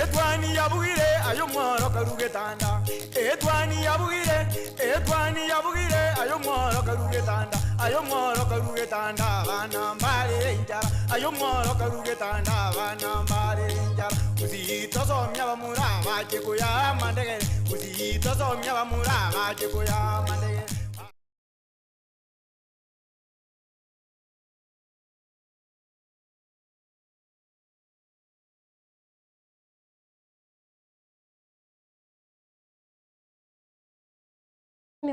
Etwani yabugire aye omworo karu getanda, Etwani yabugire, etwani yabugire aye omworo karu getanda, Aye omworo karu getanda abana mbarere enchara, Aye omworo karu getanda abana mbarere enchara. Gusii tosomia abamura bache koyaa amandegere, Gusii tosomia abamura bache koyaa amandegere.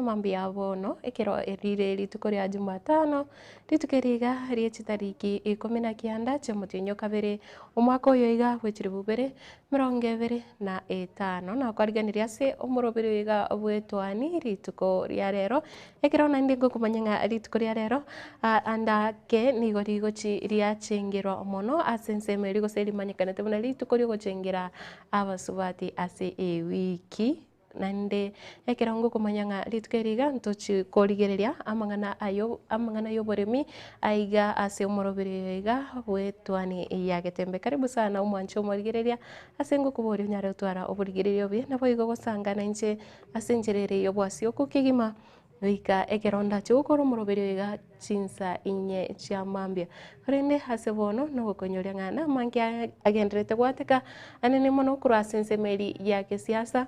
Mambia bono, ekero rire rituko ria Jumatano, rituko eri iga rie chitariki ikomi na kianda chi'omotienyi o kabere, omwaka oyo iga bwe chilifu ibere, emerongo ebere na etano. Nakwariganirie ase omoroberi oyo iga bw'etwani rituko ria rero, Ekero naende ngokomanya ng'a rituko ria rero ande ake nigo rigochi riachengerwa mono ase ensemo eria gose rimanyekanete buna rituko riogochengera abasubati ase ewiki. Naende ekero ngokomanya ng'a rituko eri iga ntochi korigereria amang'ana ayo amang'ana ya oboremi aiga ase omoroberi oyo iga bw'etwani ya Getembe. Karibu sana omwanche omorigereria ase ngokoboria onyare gotwara oborigereria obuya naboigo gosanga nainche Ase enchera ere y'obwasioku kegima, goika ekero ndache gokora omoroberio iga chinsa inye chia mambia. Korende ase bono nogokonyoria ng'a namange agendererete goateka anene mono korwa ase ensemo eria ya gesiasa.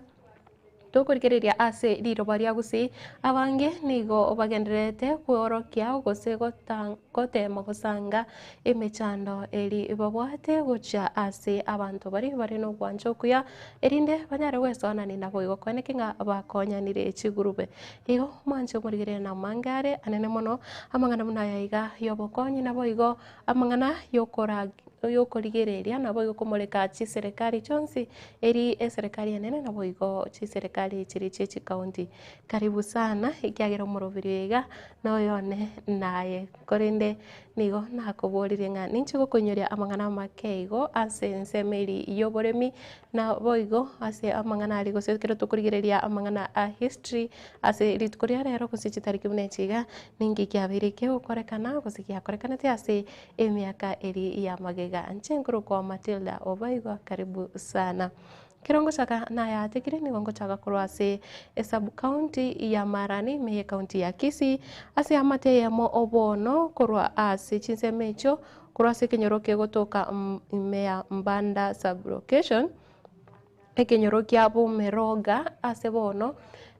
Tokorigereria ase riroba ria Gusii, abange nigo bagendererete kweorokia gose gotema gosanga emechando eria babwate gochia ase abanto baria bare nogwancha okuya Erinde banyare gwesoanania naboigo koeneke ng'a bakonyanire chigurube. Igo mwanche omorigereria na amange are anene mono, amang'ana buna aya iga y'obokonyi naboigo amang'ana y'okora y'okorigereria naboigo komoreka chiserekari chionsi, eri eserekari enene naboigo chiserekari chiria chie chikaunti. Karibu sana ekiagera omoroberi oyo iga noyone naye. Korende nigo nakoboririe ng'a ninche gokoinyoria amang'ana amake igo ase ensemo eria y'oboremi, naboigo ase amang'ana aria gose ekero tokorigereria amang'ana a history ase rituko ria rero gose chitariki buna echi iga, ninki kiabeire kegokorekana gose giakorekanete ase emiaka eria ya magega. Inche nkorokwa Matilda Obaigwa, karibu sana. Ekero ngochaka nayatekire nigo ngochaka korwa ase esub county ya Marani ime ye county ya Kisii ase amate eyemo obono korwa ase chinsemo echio korwa ase ekenyoro kegotoka ime ya Mbanda sub location ekenyoro kia Bomeroga ase bono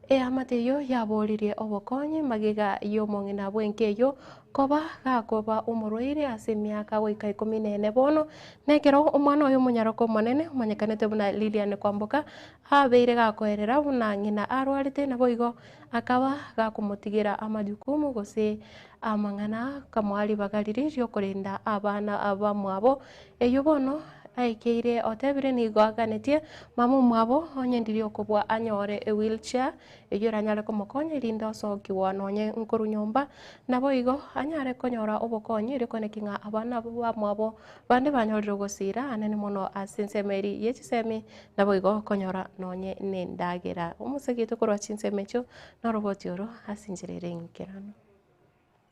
eamate eyio yaboririe obokonyi magega y'omong'ina bw'enka eyio Koba gakoba omorwaire ase emiaka goika ikomi na ene bono, nekero omwana oye omonyaroka omonene, omanyekanete buna Lilian Kwamboka, abeire gakoerera buna ng'ina arwarete, naboigo akaba gakomotigera amajukumu gose amang'ana akamoa ribaga riria riokorenda abana bamwabo. Eyio bono aikeire otebire nigo aganetie mama omwabo onye ndiri okobua anyore ewheelchair Eyio eranyare komokonya erinde osokigwa nonye nkorwa nyomba, naboigo anyare konyora obokonyi erio koeneki ng'a abana bamwabo bande banyorire ogosiira anene mono ase ensemo eria ye chisemi, naboigo konyora nonye nendagera. Omosageto korwa chinsemo echio noroboti oro ase enchera ere enkeranu.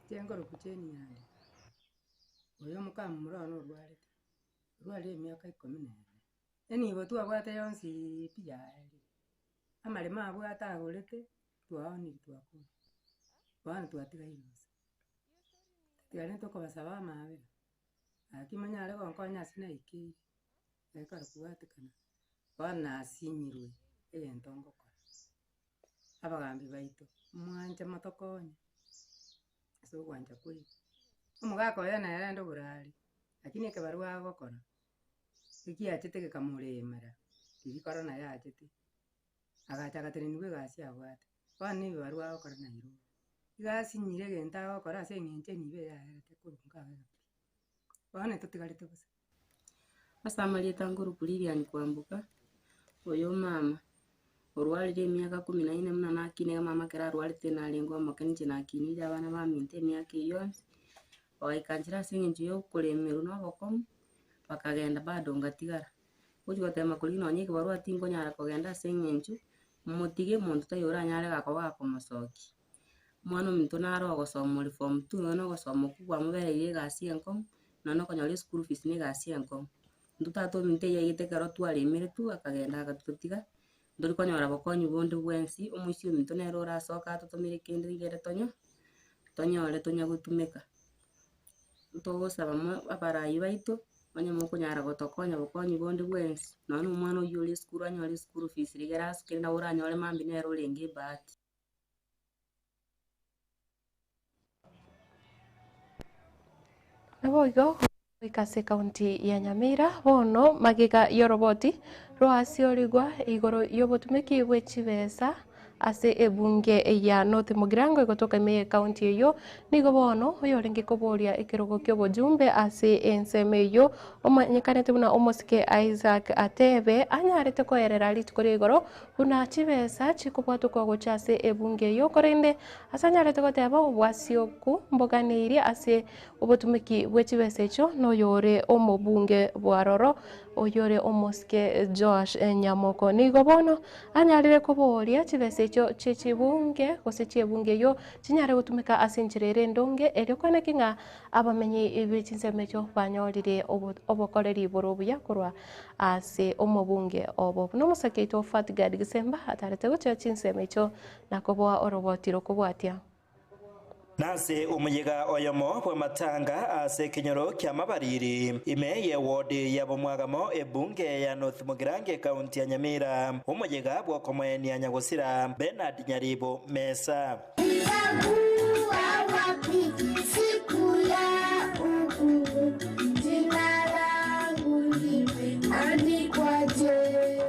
Inche nkorokwa Jane Nyandika, oyo omokamomura one orwarete, orwarire emiaka ikomi na ene. Enibo twabwate yonsi pi yaerire. Amaremo abwate agorete, twaonire twakora, bono twatigaire bosa. Tiga tokobasaba amaabera, gaki monyare gonkonya ase naikeire, ekero kobwatekana, bono nasinyirwe egento ngokora. Abagambi baito, mwanche motokonye, ase ogwancha kwaino. Omogaka oye nere rende oborare, lakini ekebarua agokora. Ekiachete gekamoremera, riria korona yachete, agacha agateneniwa egasi abwate, bono na ebibarua agokora Nairobi. Iga asinyire egento agokora ase eng'encho enibo eye yaerete korwa nka pi. Bono totigarete bosa. Ase amarieta nkorokwa Lilian Kwamboka, oyo omama, orwarire emiaka kumi na ine buna nakina iga mama ekero arwarete narenge omoke ninche nakinire abana baminto emiaka eyio yonsi, bagaika nchera ase eng'encho ya okoremerwa na obokong'u, bakagenda bado ngatigara. Ngochi gotema korigia nonye ekebarua tinkonyara kogenda ase eng'encho, motige monto taiyo oranyare gakoba gakomosokia. Omwana ominto nare ogosoma ore form two nonye na ogosoma okwo kwamobereire egasi enkong'u, nonye na okonyora eschool fees na egasi enkong'u. Intwe tata ominto eyio aigete ekero twaremeretwe akagenda agatotiga, ntori konyora bokonyi bonde bwensi, omoisia ominto nere orasoke atotomere kende rigere tonyo tonyore tonya gotumeka. Ntogosaba mo abarai baito, onye mokonyara gotokonya bokonyi bonde bwensi, nonye na omwana oywo ore esukuru anyore eschool fees rigere asukire nabo oranyore mambia nere orenge ebahati. Naboigo goika ase ekaunti ya Nyamira bono magega y'oroboti rwasiorigwa igoro y'obotumeki bwe chibesa ase ebunge ya North Mugirango egotoka ime y'ekaunti eyio nigo bono oyorenge koboria ekerogo ki'obojumbe ase ensemo eyio omanyekanete buna omosike Isaac Atebe anyarete koerera rituko ria igoro Buna chibesa chikobwatokwa gocha ase ebunge eyio, korende ase anyarete goteba obwasioku mboganeirie ase obotumeki bwe chibesa echio noyore omobunge bw'aroro, oyore omosike Joash Nyamoko. Nigo bono anyarire koboria chibesa echio chie chibunge gose chi'ebunge eyio chinyare gotumeka ase enchera ere endonge erio kweneki ng'a abamenyi be chinsemo echio banyorire obokoreri bore obuya korwa Ase omobunge obo, buna omosake oito Fatgard Gisemba atarete gochia chinsemo echio na koboa oroboti rokobwatia. Nase omoyega oyomo bw'amatanga ase ekenyoro ki'Amabariri, ime y'ewodi ya Bomwagamo, ebunge ya North Mugirango ekaunti ya Nyamira, omoyega bw'okomoenia nyagosira Bernard Nyaribo Mesa. Nitakuwa wapi siku ya hukumu? Jina langu limeandikwaje?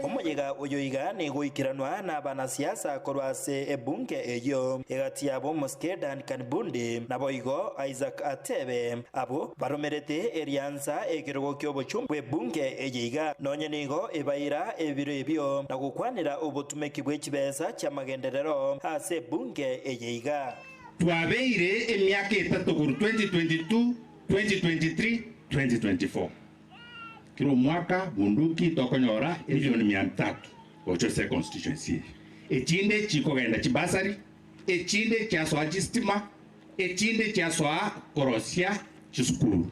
Omoyega oyo iga nigoikeranwa nabanasiasa korwa ase ebunge eyio, egati yabo Omosike Duncan Bundi, naboigo Isaac Atebe, abwo baromerete eriansa ekerogo ki'obochumbe bw'ebunge eye iga. Nonye nigo ebaira ebiro ebio na gokwanera obotumeki bwe chibesa chi'amagenderero ase ebunge eye iga. Twabeire emiaka etato korwa 2022, 2023, 2024. Kera omwaka bunduki tokonyora emilioni mia tatu gocha ase econstituency eye. Echinde chikogenda chibursary, echinde chiasoa chistima, echinde chiasoa korosia chisukuru.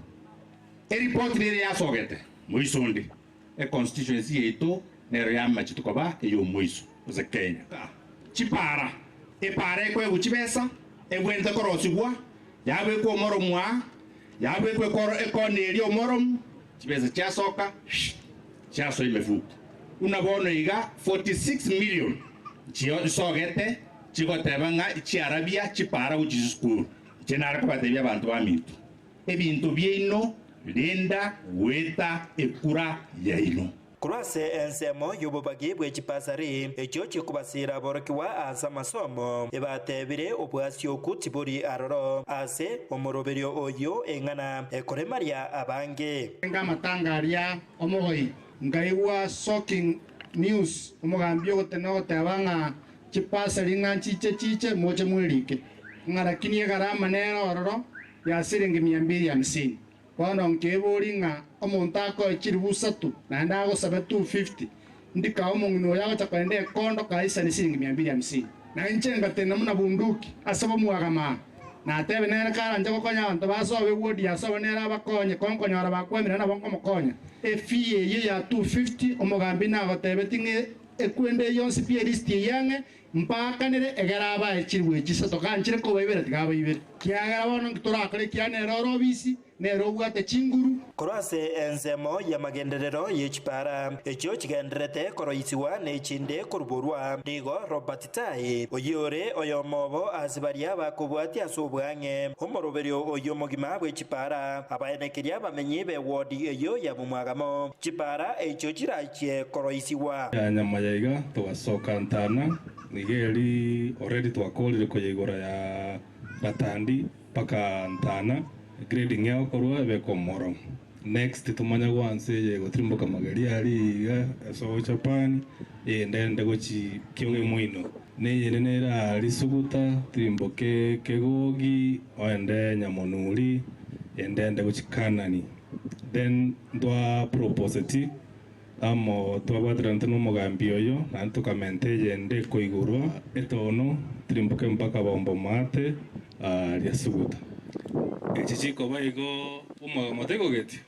Eripoti nere yasogete moiso onde. Econstituency yaito nero yamachete koba ey'omoiso ase Kenya. Chipaara, Epaara ekoegwa chibesa, ebwenerete korosigwa, yabekwa omoromu aa, yabekwa ekoro ekona eria omoromu, chibesa chiasoka, chiasoa emefuko. Buna bono iga 46 million nchiosogete chigoteba ng'a chiarabia chipaara gochia chisukuru. Inche nare kobatebia abanto baminto, Ebinto biaino, renda goeta ekura yaino. Korwa ase ensemo y'obobagi bwe chipasari, echio chikobasiira aborokigwa ase amasomo, ebatebire obwasioku tibori aroro ase omoroberio oyio eng'ana ekoremaria abange. Enga amatanga aria omogoi, nkaigwa shocking news, omogambi ogotena ogoteba ng'a chipasari ng'a nchiche chiche moche mwerike, ng'a lakini egarama nere ororo ya siringi mia mbili hamsini. Bono nkeboria ng'a omonto akoe chilifu isato naende agosabe 250, ndikae omong'ina oyo agocha koenda ekondo kaisane siringi mia mbili hamsini. Na inche ngatenena buna bunduki ase bomwagama, natebe nere karanche gokonya abanto ba sobo ewodi ya sobo nere abakonye, konkonyora bakwemire nabo nkomokonya. Efee eyio ya 250 omogambi nagotebetie ng'a ekwende eyio yonsi pi elisiti eyio ang'e, Mbaakanere egere abae chilifu echisato, ganchire kobaibera tiga abaibere. Kiagera bono nki torakore ekiagera nere ore obisi, nere obwate chinguru. Korwa ase ensemo y'amagenderero ye chipara echio chigendererete koroisigwa ne echinde koruborwa, nigo Robert Tai, oyio ore oyomo obo ase baria bakobwatia ase obwang'e omoroberio oyio omogima bwe chipara, abaenekeria abamenyi b'ewodi eyio ya Mumwagamo chipara echio chirachie koroisigwa. Ya nyama ya iga togasoka ntana nigo eri already twakorire koyeigora ya Gatandi mpaka ntana grading egokorwa ebeke omoro next tomanye goansa eye egotirimboka mageri aria iga ase ogocha Japan eyende ende gochi kioge moino neyende nere aria Suguta tirimboke Kegogi oende Nyamonuri ende ende gochi Kanani then ntwa proposeti Amo twabwateranete nomogambi oyo, naende tokamenta eyende ekoigorwa etono, tirimboke mpaka bombo maate aaria Suguta. Echi chikoba igo omwagamo tegogetia?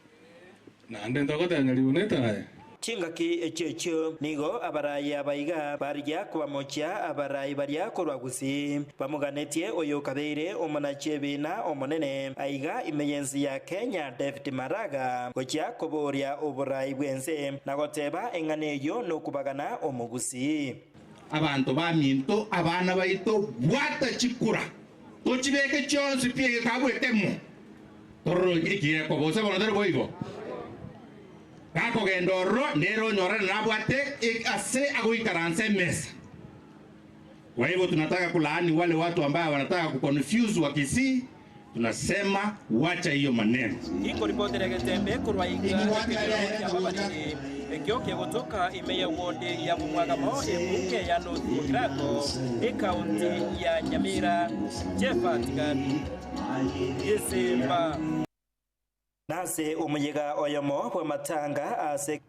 Naende ntogotebia Nyaribo netaya. Chingaki echio echio nigo abarai aba iga barigia kobamochia abarai baria korwa Gusii, bamoganetie oyokabeire omonachi ebiina omonene aiga ime y'ense ya Kenya David Maraga gochia koboria oborai bw'ense na goteba eng'ana eyio nokobagana omogusii. Abanto baminto, abana baito, bwata chikura, tochibeke chionsi pi egekabu ekemo, torore ekigekoba. Gose bono tari boigo? Gakogenda ororo, nere onyorane nabwate ase agoikaransa emesa. Kwa hivyo tunataka kulaani wale watu ambaye wanataka kuconfuse Wakisii, tunasema wacha hiyo maneno. Inkoripotera egetembe korwa iga ekenyoro ki'ababariri, ekio kegotoka ime ye ward ya Bomwagamo, ebunge ya North Mugirango, ekaunti ya Nyamira. Jephat Gabi, Gesimba. Nase omoyega oyomo bw'amatanga ase.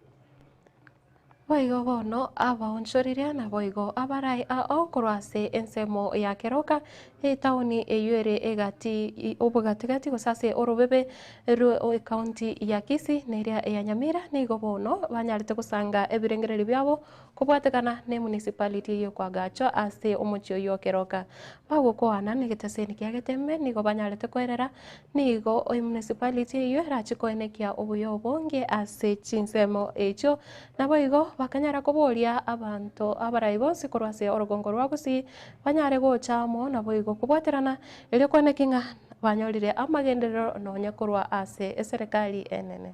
Boigo bono abaonchoreria naboigo abarai ao korwa ase ensemo ya keroka etaoni eyio ere egati obogatigati gose ase orobebe rwe ekaunti ya Kisii na eria ya Nyamira nigo bono banyarete gosanga ebirengererio biabo kobwatekana ne municipality eyio koagachwa ase omochie oyio o Keroka. Bagokoana negeteseni kia Getembe nigo banyarete koerera Nigo emunicipality eyio erache koenekia obuya obonge ase chinsemo echio, naboigo bakanyara koboria abanto abarai bonsi korwa ase orogongo rwa Gusii banyare gocha amo naboigo kobwaterana erio koenekia ng'a banyorire amagenderero nonya korwa ase eserekari enene.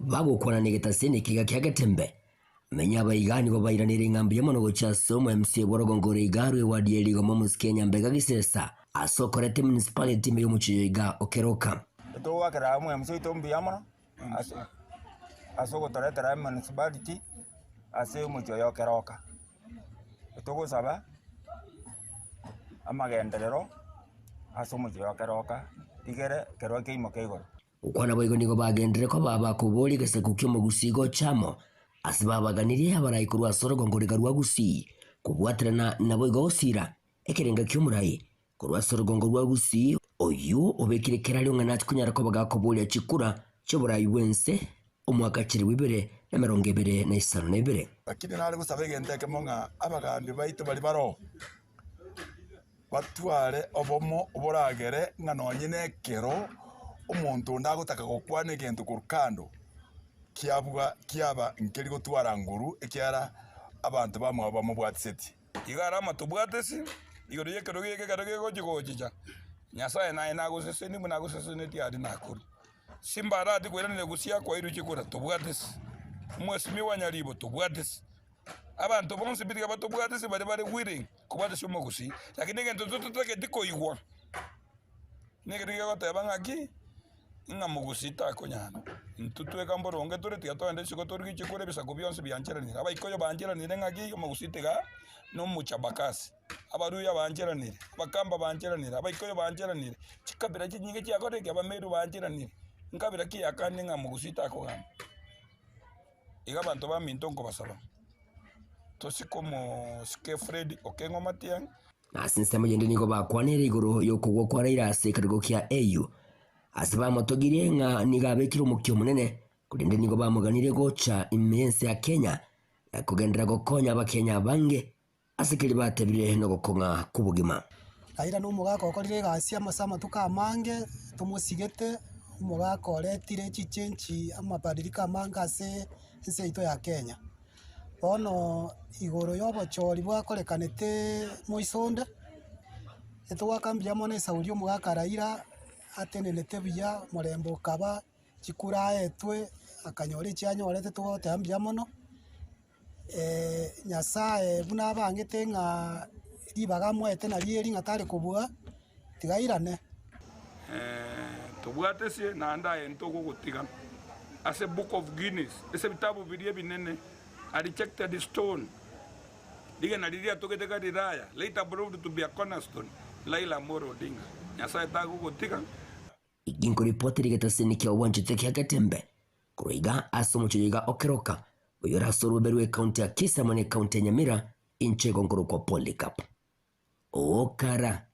Bagokwana negetasini ekiga kia Getembe, Menya abaiga nigo bairanire ng'a mbuya mono gochia ase omo MC bw'orogongo ore iga rwe ward ye Rigoma omosike Nyambega Gisesa ase okoreta emunicipality ime y'omochie oyo iga o Keroka. Togwakera omo MC oito mbuya mono ase ase ogotoretera emunicipality ase omochie oyo o Keroka. Togosaba amagenderero ase omochie oyo o Keroka rigere ekero keimoke igoro. Gokwana boigo nigo bagenderere koba abakoboria egesaku ki'omogusii gocha amo, ase babaganirie abarai korwa ase orogongo riga rwa Gusii, kobwaterana naboigo gosiira ekerenga ki'omorai korwa ase orogongo rwa Gusii, oyio obekire kerario ng'a nache konyara koba gakoboria chikura chi'oborai bw'ense omwaka chilifu ibere na emerongo ebere na isano na ibere. Lakini nare gosaba egento ekemo ng'a abagambi baito baria baroo, batware obomo boragere ng'a nonye na ekero omonto onde agotaka gokwana egento korwa kando, kiabwa kiaba nkeri gotwara nguru ekiagera abanto bamwabo bamobwatiseti. Igo are amatobwatesi igoro y'ekerogo eke ekero kegochia gochicha, Nyasae naye nagosesenie buna agosesenetie aria nakorwa. Simba arati koiraneria gusii kwairwe chikura, tobwatesi. Omwesimigwa nyaribo, tobwatesi. Abanto bonsi pi tiga batobwatesi baria bare willing kobwatisia omogusii, lakini egento tototageti koigwa, negento gegoteba ng'aki, ng'a mogusii takonyara. Intwe tweka mboronge tore tiga togende isiko torigie chikura ebisaku bionsi biancheranire, abaikoyo bancheranire ng'aki, omogusii tiga na omochabakasi, abaruya bancheranire, abakamba bancheranire, abaikoyo bancheranire, chikabira chinyinge chiakorire ki? Abameru bancheranire, nkabira ki yakande ng'a mogusii takogamba? Iga abanto baminto nkobasaba, tosike omosike Fred Okeng'o Matiang'i. Na ase ensemo yende nigo bakwanire igoro y'okogwa kwa Raila ase ekerogo kia AU, ase bamotogirie ng'a nigo abekire omokia omonene, korende nigo bamoganirie gocha ime y'ense ya Kenya na kogenderera gokonya abakenya abange ase keria batebire nogokong'a kw'obogima. Raila na omogaka okorire egasi ase amatuko amange, tomosigete, omogaka oretire chichange amabadiliko amange ase ense yaito ya Kenya. Bono igoro ya obochori bwakorekanete moisonde, etogoaka mbuya mono esauri omogaka Raila atenenete buya, omorembe okaba, chikura aetwe, akanyora echi anyorete togoteba mbuya mono. Nyasaye buna abangete ng'a ribaga amoete nario eri ng'a tare kobua, tiga airane. Tobwate ase naende aye ntogogotiga ase Book of Guinness, ase ebitabu biria ebinene, A rejected stone, rigena riria riatogete Galilaya, later proved to be a cornerstone, Raila Amolo Odinga. Nyasaye tagogotiga. Inkoripoti rigetasini kia obwanchete kia Getembe korwa iga ase omochie oyo iga o Keroka, oyore ase orobebe rw'ecounty ya Kisii amo n'ecounty ya Nyamira, inche igo nkorokwa Polycarp Okara.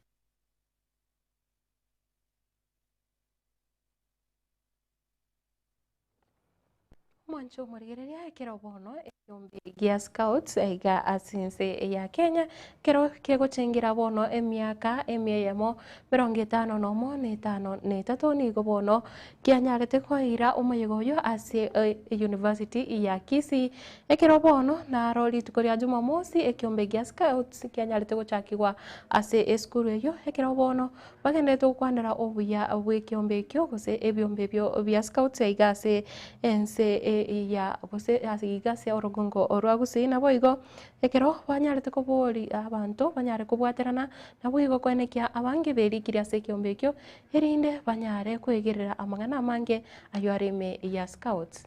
Omwancho omorigereria ekero bono ekiombe gia Scouts aiga ase ense ya Kenya ekero kegochengera bono emiaka emia eyemo merongo etano na omo na etano na etato nigo bono kianyarete koira omoyega oyo ase University ya Kisii ekero bono naro rituko ria Jumamosi ekiombe gia Scouts kianyarete gochakigwa ase esukuru eyio ekero bono Bagenderete gokwanera obuya bw'ekeombe ekio, gose ebiombe ebio bia Scouts aiga ase ense ya gose aiga ase orogongo rwa Gusii. Naboigo ekero banyarete koboria abanto banyare kobwaterana, naboigo koenekia abange berikire ase ekeombe ekio, erinde banyare koegerera amang'ana amange ayio are ime ya Scouts.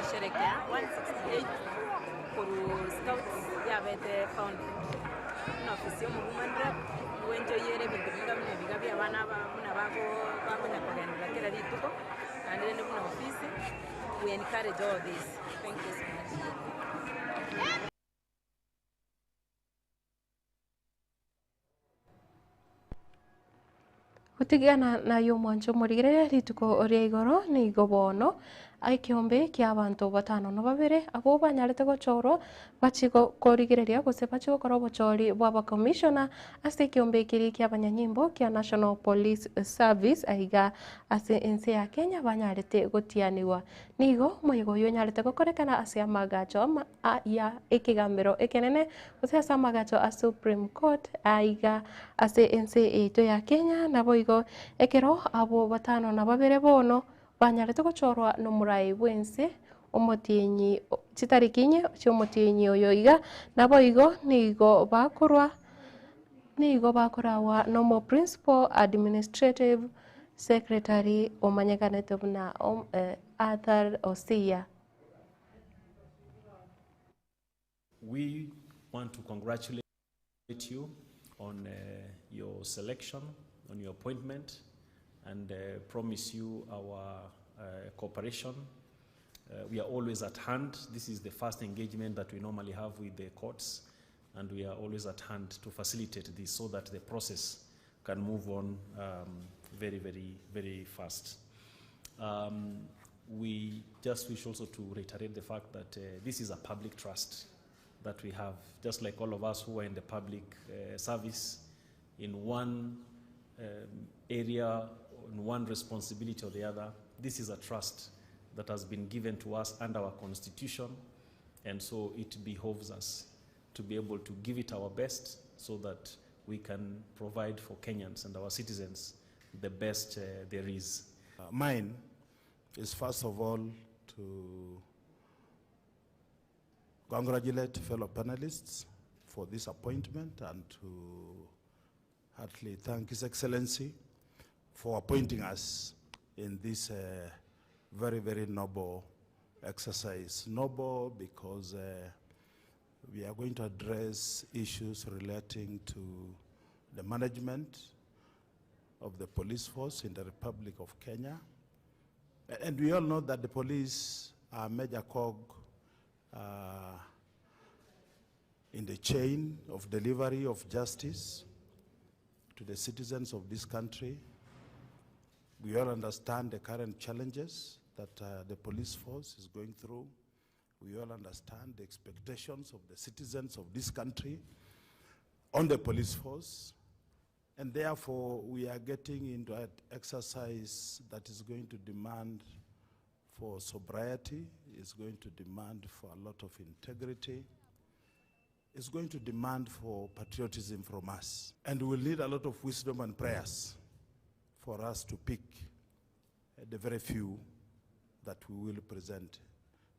Gosherekea 168 korwa scouts yabete founded buna ofisi ya omowoman rep nigo enjoyere ebinto binga buna ebiga bia abana aba buna bago bakonya kogenderera kera rituko naende rende buna ofisi we encourage all this thank you so much. Gotigana naye omwancho omorigereria rituko ria igoro nigo bono ekeombe ki'abanto batano na babere abwo banyarete gochorwa bachie korigereria gose bachie gokora obochori bw'abakomishona ase ekeombe keria ki'abanyanyimbo kia National Police Service aiga ase ense ya Kenya banyarete gotianigwa. Nigo omoyega oyio onyarete gokorekana ase amagacho ya ekegambero ekenene gose ase amagacho a Supreme Court aiga ase ense yaito ya Kenya, naboigo ekero abwo batano na babere bono banyarete gochorwa nomorai bw'ense omotienyi chitariki inye chi'omotienyi oyo iga, naboigo nigo bakorwa nigo bakoragwa nomo Principal Administrative Secretary omanyekanete buna Arthur Osiya. We want to congratulate you on your selection, on your appointment, and promise you our cooperation. We are always at hand. This is the first engagement that we normally have with the courts, and we are always at hand to facilitate this so that the process can move on um, very, very, very fast. Um, we just wish also to reiterate the fact that this is a public trust that we have, just like all of us who are in the public service, in one area, in one responsibility or the other. This is a trust that has been given to us under our constitution, and so it behoves us to be able to give it our best so that we can provide for Kenyans and our citizens the best there is. Mine is first of all to congratulate fellow panelists for this appointment and to heartily thank His Excellency for appointing us in this very, very noble exercise. Noble because we are going to address issues relating to the management of the police force in the Republic of Kenya. And we all know that the police are a major cog in the chain of delivery of justice to the citizens of this country. We all understand the current challenges that the police force is going through. We all understand the expectations of the citizens of this country on the police force. And therefore, we are getting into an exercise that is going to demand for sobriety, it's going to demand for a lot of integrity, it's going to demand for patriotism from us. And we'll need a lot of wisdom and prayers for us to pick the very few that we will present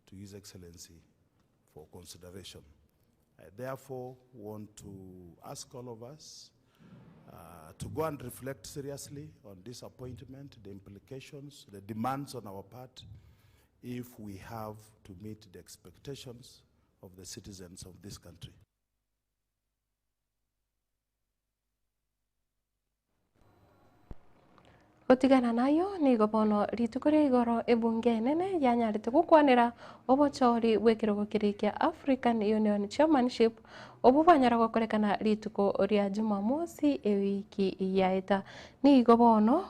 to His Excellency for consideration. I therefore want to ask all of us to go and reflect seriously on this appointment, the implications, the demands on our part, if we have to meet the expectations of the citizens of this country. Gotigana nayio, nigo bono rituko ria igoro ebunge enene yanyarete gokwanera obochori bw'ekerogo keria kia African Union Chairmanship obwo bwanyara gokorekana rituko ria Jumamosi ewiki yaeta. Nigo bono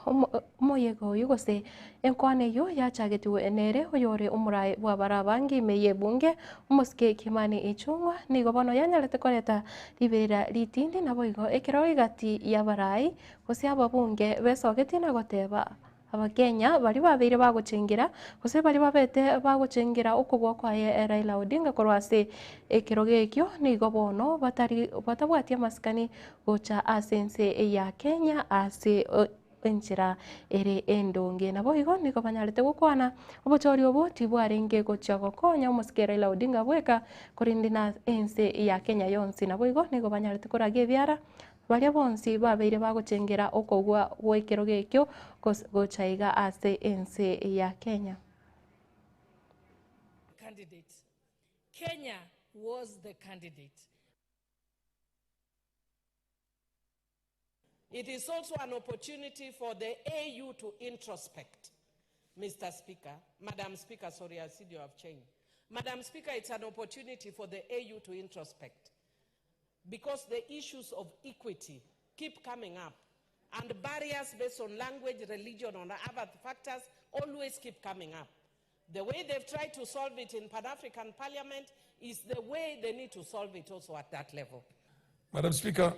omoyega oyio gose enkwana eyio yachagetigwe nere oyore omorae bw'abare abange ime y'ebunge omosike Kimani Ichung'wa nigo bono yanyarete koreta riberera ritindi naboigo ekero egati y'abarai Gose ababunge besogetie na goteba, Abakenya baria babeire bagochengera, gose baria babete bagochengera okobua kwaye Raila Odinga korwa ase ekerogo ekio, nigo bono batari batabwati amasikani gocha ase ense ya Kenya ase enchera ere endonge. Naboigo nigo banyarete gokwana, obochori obo tibwarenge gochia gokonya omosike Raila Odinga bweka, korende na ense ya Kenya yonsi. Naboigo nigo banyarete koragia ebiara Baria bonsi babeire bagochengera okogwa gw'ekerogo ekio gocha iga ase ense ya Kenya. Candidate. Kenya was the candidate. It is also an opportunity for the AU to introspect. Mr. Speaker, Madam Speaker, sorry, I see you have changed. Madam Speaker, it's an opportunity for the AU to introspect because the issues of equity keep coming up and barriers based on language, religion, or other factors always keep coming up. The way they've tried to solve it in Pan-African Parliament is the way they need to solve it also at that level. Madam Speaker,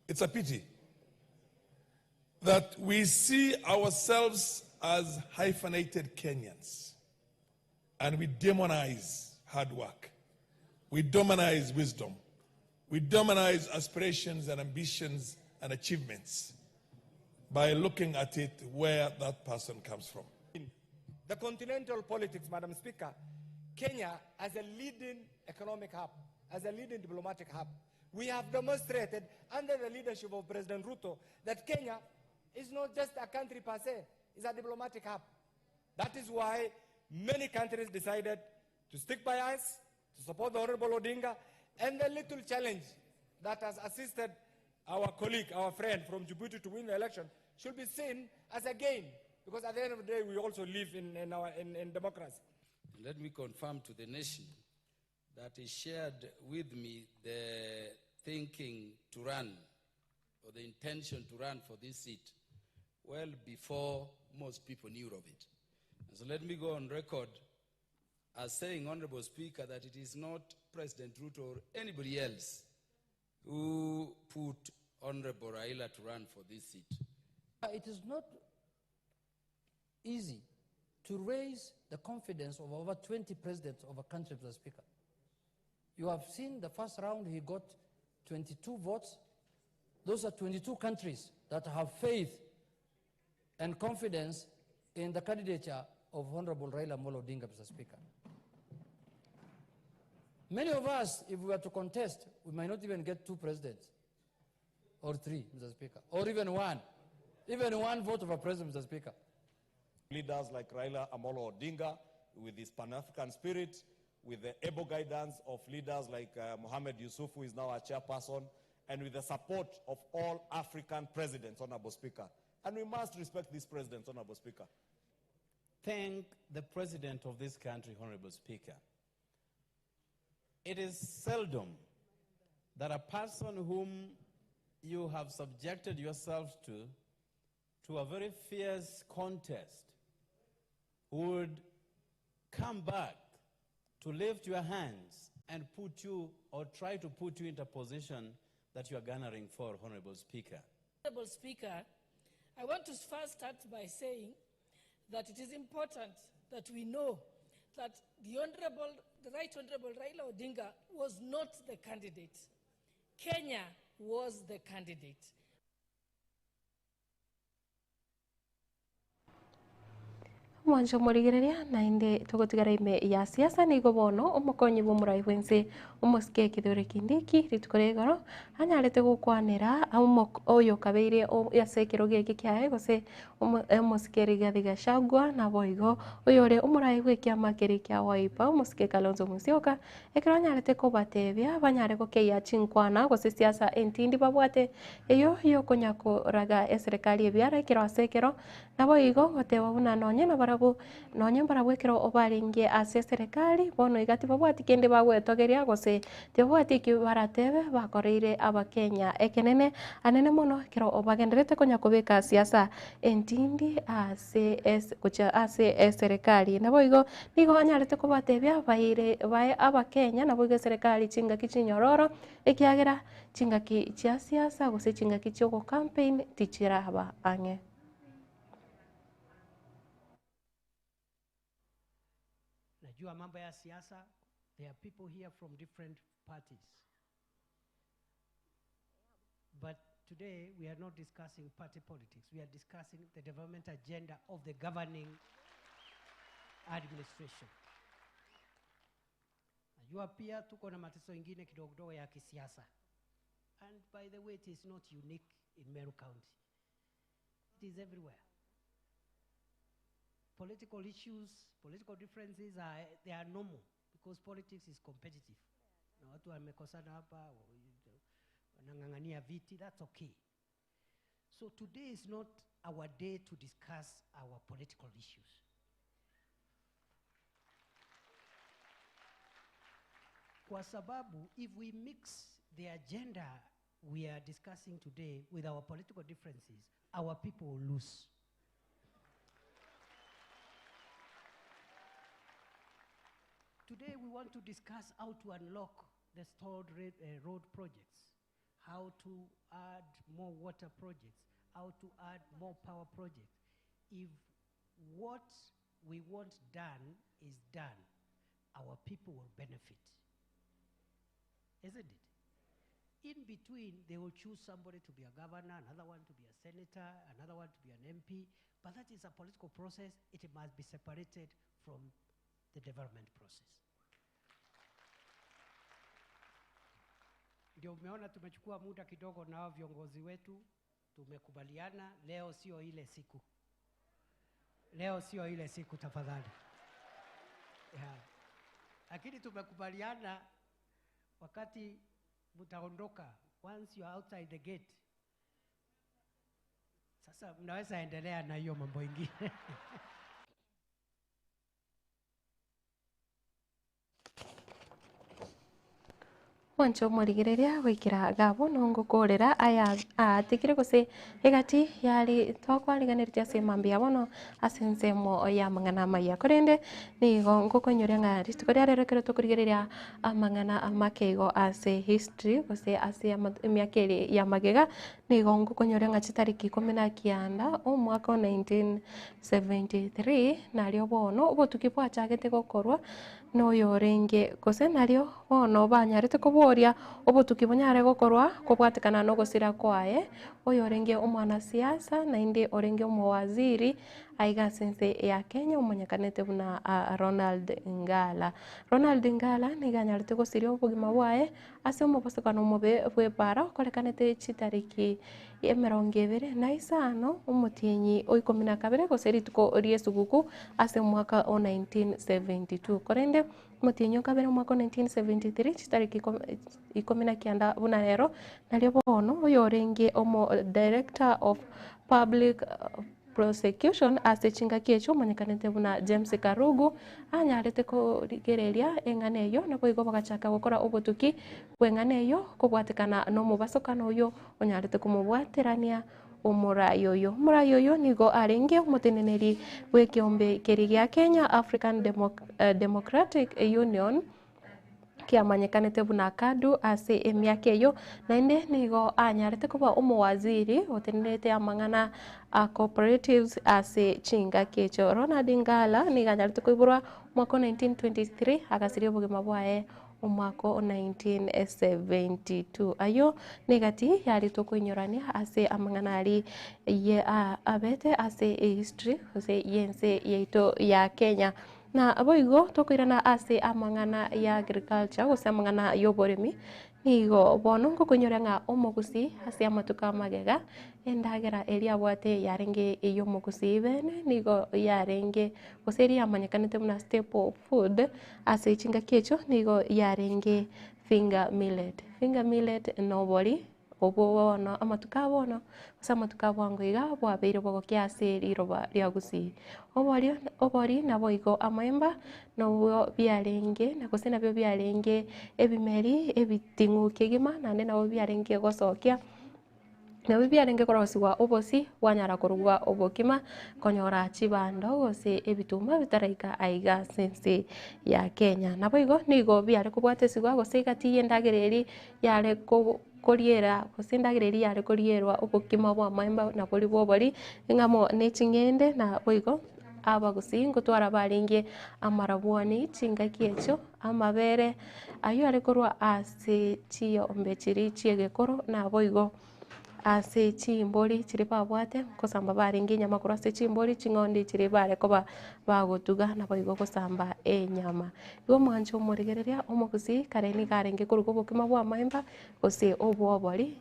it's a pity that we see ourselves as hyphenated Kenyans and we demonize hard work. We demonize wisdom. We demonize aspirations and ambitions and achievements by looking at it where that person comes from. In the continental politics, Madam Speaker, Kenya as a leading economic hub, as a leading diplomatic hub, we have demonstrated under the leadership of President Ruto that Kenya is not just a country per se, it's a diplomatic hub. That is why many countries decided to stick by us, to support the Honorable Odinga, and the little challenge that has assisted our colleague, our friend from Djibouti to win the election should be seen as a gain, because at the end of the day, we also live in, in, our, in, in democracy. Let me confirm to the nation that he shared with me the thinking to run or the intention to run for this seat well before most people knew of it. And so let me go on record as saying, Honorable Speaker, that it is not President Ruto or anybody else who put Honorable Raila to run for this seat. It is not easy to raise the confidence of over 20 presidents of a country, Mr. Speaker. You have seen the first round, he got 22 votes. Those are 22 countries that have faith and confidence in the candidature of Honorable Raila Amolo Odinga, Mr. Speaker. Many of us, if we were to contest, we might not even get two presidents or three, Mr. Speaker, or even one. Even one vote of a president, Mr. Speaker. Leaders like Raila Amolo Odinga, with his Pan-African spirit, with the able guidance of leaders like Mohamed Yusuf, who is now our chairperson, and with the support of all African presidents, Honorable Speaker. And we must respect these presidents, Honorable Speaker. Thank the president of this country, Honorable Speaker. It is seldom that a person whom you have subjected yourself to a very fierce contest, would come back to lift your hands and put you or try to put you into a position that you are garnering for, Honorable Speaker. Honorable Speaker, I want to first start by saying that it is important that we know that the Honorable, the Right Honorable Raila Odinga was not the candidate. Kenya was the candidate. Omwancho omorigereria naende togotigara ime ya siasa nigo bono omokonyi bw'omorai bw'ense omosike Kithure Kindiki rituko ria igoro anyarete gokwanera oyo okabeire ase ekerogo eke kiaye gose omosike Rigathi Gachagua naboigo oyore omorai bw'ekiama keria kia Wiper omosike Kalonzo Musyoka ekero anyarete kobatebia banyare gokeyia chinkwana gose siasa entindi babwate eyio yokonyakoraga eserekari ebiara ekero ase ekero Naboigo goteba buna nonye nabarabwo, nonye mbarabwo ekero barenge ase eserekari, bono iga tibabwati kende bagwetogeria gose tibabwati ekio baratebe bakoreire Abakenya ekenene anene mono ekero bagendererete konya kobeka siasa entindi ase ase gochia ase eserekari. Naboigo nigo anyarete kobatebia baire bae Abakenya naboigo eserekari chingaki chinyororo ekiagera chingaki chia siasa gose chingaki chia ogocampaign tichiraba ang'e. Najua mambo ya siasa, there are people here from different parties. But today we are not discussing party politics. We are discussing the development agenda of the governing administration. Najua pia tuko na matatizo ingine kidogo kidogo ya kisiasa. And by the way, it is not unique in Meru County. It is everywhere. Political issues, political differences are, they are normal because politics is competitive. Na watu wamekosana hapa, wanang'ang'ania viti, that's okay. So today is not our day to discuss our political issues. Kwa sababu if we mix the agenda we are discussing today with our political differences, our people will lose. Today we want to discuss how to unlock the stalled road projects, how to add more water projects, how to add more power projects. If what we want done is done, our people will benefit. Isn't it? In between, they will choose somebody to be a governor, another one to be a senator, another one to be an MP. But that is a political process. It must be separated from the development process. Ndio umeona tumechukua muda kidogo na viongozi wetu, tumekubaliana leo sio ile siku. Leo sio ile siku tafadhali. Yeah. Lakini tumekubaliana wakati mtaondoka, once you are outside the gate, sasa mnaweza endelea na hiyo mambo ingine. Mwanche omorigereria goikera iga bono ngokorera aya aatigire gose egati yari twakwariganeretie ase mambia bono ase ensemo ya amang'ana amaya. Korende nigo ngokoinyoria ng'a rituko ria rero ekero tokorigereria amang'ana amake igo ase history gose ase emiaka ere ya magega, nigo ngokoinyoria ng'a chitariki ikomi na kianda omwaka o 1973 nario bono obotuki bwachagete gokorwa. Noyorenge, gose nario bono banyarete koboria obotuki bonyare gokorwa kobwatekana nogosira kwaye, oyorenge omwanasiasa naende orenge omowaziri aiga ase ense ya Kenya omonyekanete buna Ronald Ngala. Ronald Ngala nigo anyarete gosiria obogima bwaye ase omobosokano omobe bw'epaara okorekanete chitariki emerongo ebere na isano omotienyi o ikomi na kabere gose rituko ri'esuguku ase omwaka o 1972. Korende omotienyi o kabere omwaka o 1973 chitariki ikomi na kianda buna rero nario bono oyorenge omo Director of Public Prosecution ase chingaki echio omonyekanete buna James Karugu anyarete korigereria eng'ana eyio naboigo bagachaka gokora obotuki bw'eng'ana eyio kobwatekana nomobasokano oyio onyarete komobwaterania omorai oyo. Omorai oyo nigo arenge omoteneneri bw'ekeombe keria gia Kenya African Democratic Union. kiamanyekanete buna KADU ase emiaka eyio, naende nigo anyarete koba omowaziri otenenerete amang'ana a cooperatives ase chingaki echio. Ronald Ngala nigo anyarete koiborwa omwaka o 1923 agasiria obogima bwaye omwaka o 1972. Ayio negati yaretwe koinyorania ase amang'ana aria ye abete ase ehistory gose yense yaito ya Kenya. Na boigo tokoirana ase amang'ana ya agriculture gose amang'ana y'oboremi, nigo bono ngokoinyora ng'a omogusii ase amatuko amagega, endagera eria abwate yarenge ey'omogusii bene, nigo yarenge gose eria yamanyekanete buna staple food ase chingaki echio nigo yarenge finger millet. Finger millet na obori. Obwo bono amatuko a bono, gose amatuko a bwango iga bwabeire bogokia ase riroba ria Gusii. Oborio obori naboigo amaemba nobwo biarenge na gose nabio biarenge ebimeri ebiting'u kegima naende nabo biarenge gosokia, nabio biarenge korosigwa obosie bwanyara korugwa obokima konyora chibando gose ebituma bitaraika aiga ase ense ya Kenya. Naboigo nigo biare kobwatesigwa gose egati ya endagera eria yare koriera gose endagera eria yare korierwa obokima bw'amaemba na boria bw'obori, ng'amo ne ching'ende na boigo abagusii ngotwara barenge amarabwoni chingaki echio, amabere aywo are korwa ase chiyombe chiria chi'egekoro naboigo ase chimbori chiria babwate, ngosamba barenge enyama korwa ase chimbori, ching'ondi chiria bare koba bagotuga naboigo gosamba enyama. Igo omwancho omorigereria omogusii kare nigo arenge koruga obokima bw'amaemba gose obw'obori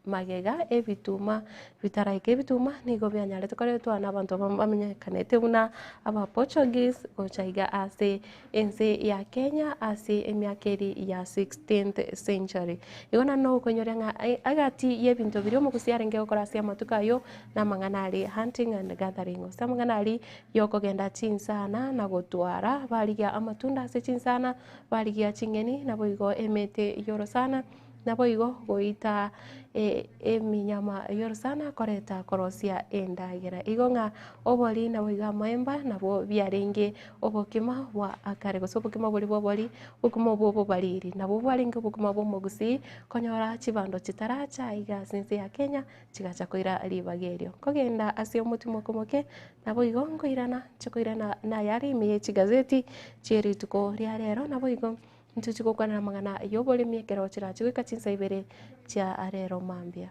magega ebituma bitaraika. Ebituma nigo bianyarete koretwa na abanto bamenyekanete buna aba Portuguese gocha iga ase ense ya Kenya ase emiaka eria ya sixteenth century. Igo naende nokoinyora ng'a egati y'ebinto biria omogusii arenge gokora ase amatuko ayio namang'ana aria hunting and gathering gose amang'ana aria yokogenda chinsana na gotwara, barigia amatunda ase chinsana, barigia ching'eni, naboigo emete y'orosana, naboigo goita eminyama y'orosana koreta korosia endagera. Igo ng'a obori naboigo amaemba nabwo biarenge obokima bwa akare gose obokima boria bwa obori, obokima obwo obobariri. Nabwo bwarenge obokima bwa omogusii konyora chibando chitaracha iga ase ense ya Kenya, chigacha koira ribaga erio. Nkogenda ase omotimoko omoke, naboigo nkoirana, nche koirana nayare ime ye chigazeti chie rituko ria rero, naboigo ntochi gokwanera amang'ana y'oboremi ekero chirache goika chinsa ibere chia rero mambia.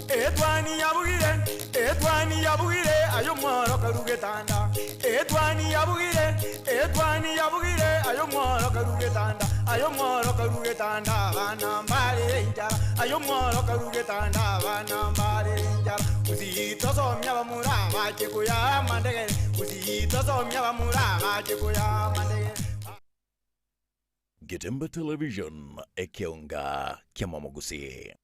Etwani yabugire, etwani yabugire, aye omworo karu getanda. Etwani yabugire, etwani yabugire, aye omworo karu getanda. Aye omworo karu getanda, abana mbare enchara. Aye omworo karu getanda, abana mbare enchara. Gusii tosomia abamura bache koyaa amandegere. Gusii tosomia abamura bache koyaa amandegere. Getembe Television, ekeonga ki'amamogusii.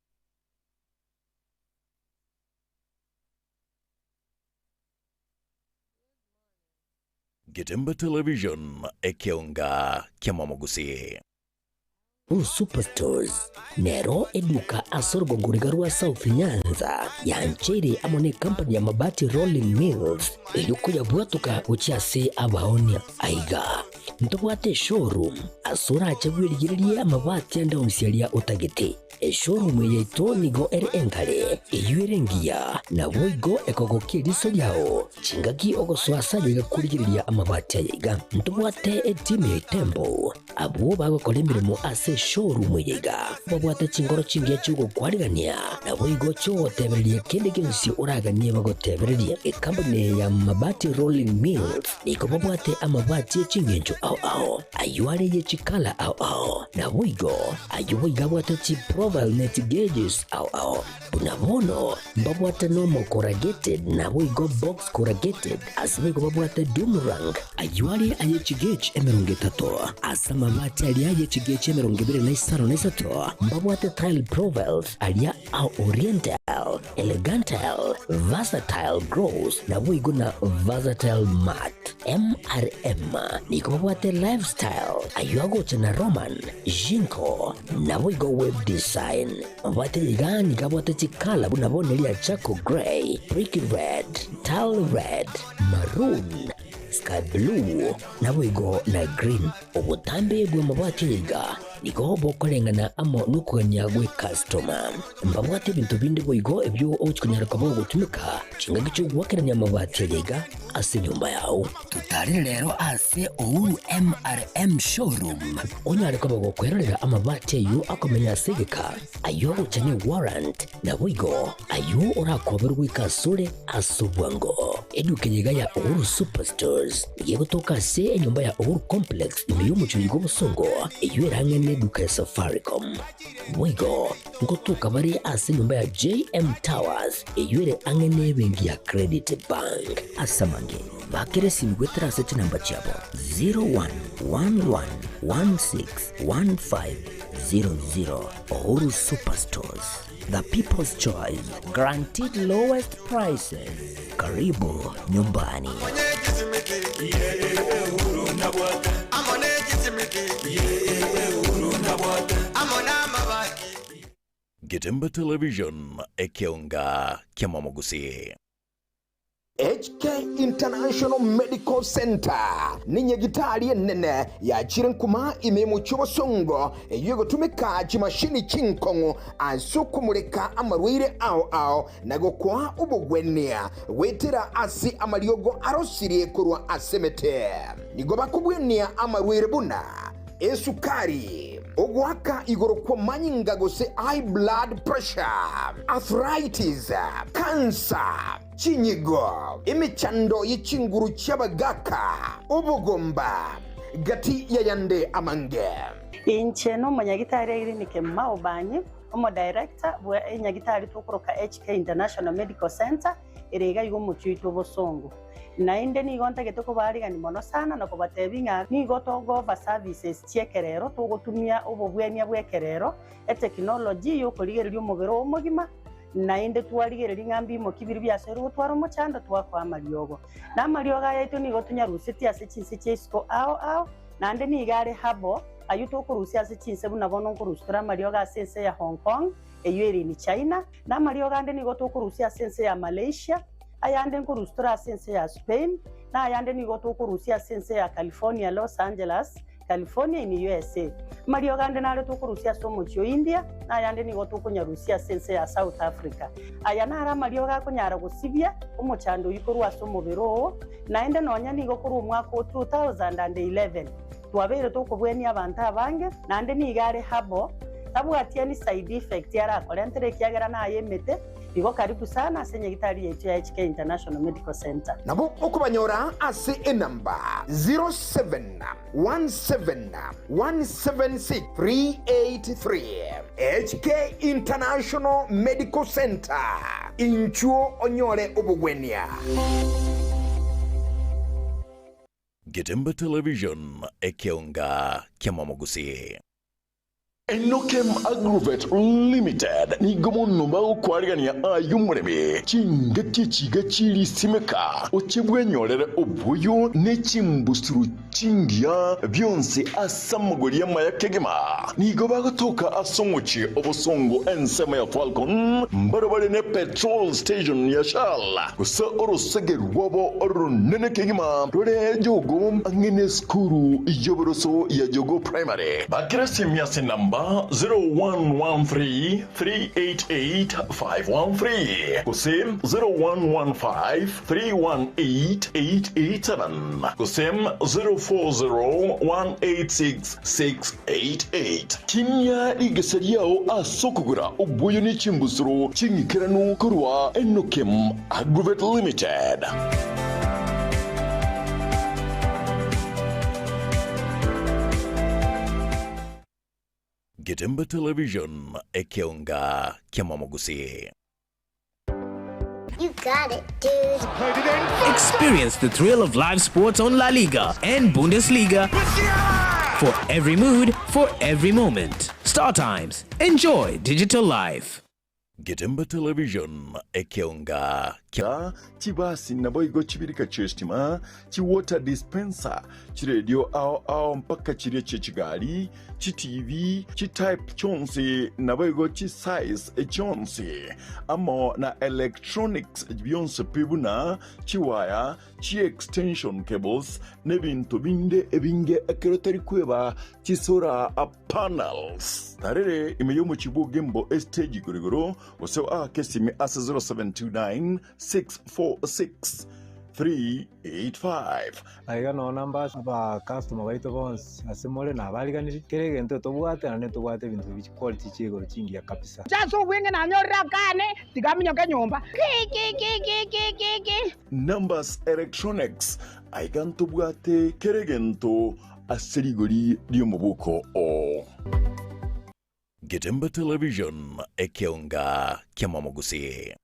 Getembe Television, ekeonga ki'amamogusii. Superstores nero eduka ase orogongo riga rwa South Nyanza yancheire amo ne company ya Mabati Rolling Mills erio koyabwatoka gochia ase abaonia. Aiga ntobwate eshowroom ase orache bwerigererie amabati ande onsi aria otagete. Eshowroom eye yaito nigo ere engare, eyio ere engiya, naboigo ekogokia eriso riao chingaki ogosoa ase aye iga korigereria amabati aya iga. Ntobwate etimu ya Itembo Abwo bagokora emeremo ase eshowroom eye iga babwate chinkoro chingiya chi'ogokwarigania, naboigo chi'ogotebereria kende gionsi oraganie bagotebererie. Ekampuni eye ya Mabati Rolling Mills nigo babwate amabati e chingencho ao ao, ayio are ye chikala ao ao, naboigo ayio boigo abwate chiprofile ne chigeges ao ao. Buna bono mbabwate normal corrugated naboigo box corrugated, ase boigo babwate doom rank, ayio are aye chigauge 30, ase amabati aria aye chigauge 25 na isato, mbabwate tile profiles aria a oriental. Versatile, Elegantile, Versatile Gloss, naboigo na Versatile Matte. MRM nigo babwate Lifestyle, ayio agocha na Roman, Jinko, naboigo Web Design. Mabwate iga nigo abwate chikala buna bono eria Charcoal Grey, Brick Red, Tile Red, Maroon, Sky Blue, naboigo na Green. Obotambe bw'amabati iga nigo bokoreng'ana amo nokogania gw'ekastoma. Mbabwate ebinto binde boigo ebio ogochia konyara koba ogotumeka chingaki chi'ogoakerania amabati aya iga ase enyomba yao. Totarere rero ase Uhuru MRM Showroom onyare koba gokwerorera amabati ayio akomenya ase egeka, ayio agocha ne warrant, naboigo ayio orakoberwe goika asore ase obwango. Eduka eye iga ya Uhuru Superstores nigo egotoka ase enyomba ya Uhuru Complex ime y'omochie oyo bw'obosongo, eyio ere ang'e neduka ya Safaricom. Boigo ngotoka bare ase enyomba ya JM Towers eyio ere ang'e nebenki ya Credit Bank. Ase amange, bakera esimi goetera ase chinamba chiabo 0111161500. Uhuru Superstores, the people's choice, guaranteed lowest prices. Karibu nyumbani. Getembe Television, ekeonga kiamamogusii. HK International Medical Centre nenyagitari enene yachire nkuma ime y'omochie obosongo eyio egotumeka chimashini chinkong'u ase okomoreka amarwaire ao ao na gokoa obogwenia goetera ase amariogo arosirie korwa ase emete. Nigo bakobwenia amarwaire buna esukari, ogoaka igoro kw'amanyinga gose high blood pressure, arthritis, cancer, Chinyigo, emechando ye chinguru chi'abagaaka, obogomba, gati y'ayande amange. Inche nomonyagitari Irene Kemuma Obanyi, omodirector bwe enyagitari tokoroka HK International Medical Centre ere iga iga omochie oito obosongo. Naende nigo ntagete kobaarigani mono sana na kobatebia ng'a nigo togo-offer services chi'ekerero togotumia obobwenia bw'ekerero, etekinology y'okorigereria omobere oo omogima, Naende twarigereria ng'a mbimoki biria biasoirwe gotwara omochando, twakoa amariogo. Na amariogo aya aito nigo tonyarusetie ase chinse chia isiko ao ao, naende nigo are habo ayio tokorusia ase chinse buna bono nkorusia tore amariogo ase ense ya Hong Kong, eyio ere in China, na amariogo ande nigo tokorusia ase ense ya Malaysia, ayande nkorusia tore ase ense ya Spain, na ayande nigo tokorusia ase ense ya California, Los Angeles, California in USA. Amariogo ande nare tokorusia ase omochie o India, na ayande nigo tokonyarusia ase ense ya South Africa. Aya naro amariogo akonyara gosibia omochando oyio korwa ase omobere oo, naende nonya nigo korwa omwaka o 2011 twabeire tokobwenia abanto abange, naende nigo are herbal, tabwati any side effect arakorentere ekiagera naye emete. Igo karibu sana ase nyagitari yaito ya HK International Medical Centre. Nabo okobanyora ase enamba 0717176383. HK International Medical Centre, inchuo onyore obogwenia. Getembe Television, ekeonga kiamamogusii. Enokem Agrovet Limited nigo mono bagokwarigania aye omoremi chingaki echiga chirisimeka, oche bwenyorere oboyo ne chimbusuro chingiya bionsi ase amagori amaya kegima. Nigo bagotoka ase omochie obosongo ensemo ya Falcon, mbarabare ne petrol station ya Shell, gose orosege rwabo oronene kegima rore Jogoo ang'e nesukuru y'oboroso ya Jogoo Primary. Bakera esimi ase enamba 0113 388 513 gose 0115 318 887 gose 040 186 688. Tinia rigesa riao ase okogora obwoyo ne chimbusuro ching'ikeranu korwa Enokem Agrovet Limited. Getembe Television, ekeonga kiamamogusii. You got it, dude. Experience the thrill of live sports on La Liga and Bundesliga for every mood, for every moment. Star Times. Enjoy digital life. Getembe Television, ekeonga kia. Chibasi naboigo chibirika chi'estima, chi-water dispenser, chiredio ao ao mpaka chiria chie chigari, chi-TV, chi-type chionsi naboigo chi-size chionsi, amo na electronics bionsi pi buna chiwaya, chi-extension cables, na ebinto binde ebinge ekero tari kweba chisora panels. Tarere ime y'omochie bw'Ogembo estage igoro igoro, gose oake esimi ase 0729 646 385. Aiga noo namba aba customer baito bonsi ase more nabariganirie, kera egento tobwate naende ntobwate ebinto bi chiquality chia igoro chingiya kabisa. Inche ase obweng'e nanyorire akane, tiga aminyoke nyomba. Kikikikikiki. Numbers Electronics, aiga ntobwate kera egento ase rigori ri'omobuko oo. Getembe Television, ekeonga ki'amamogusii.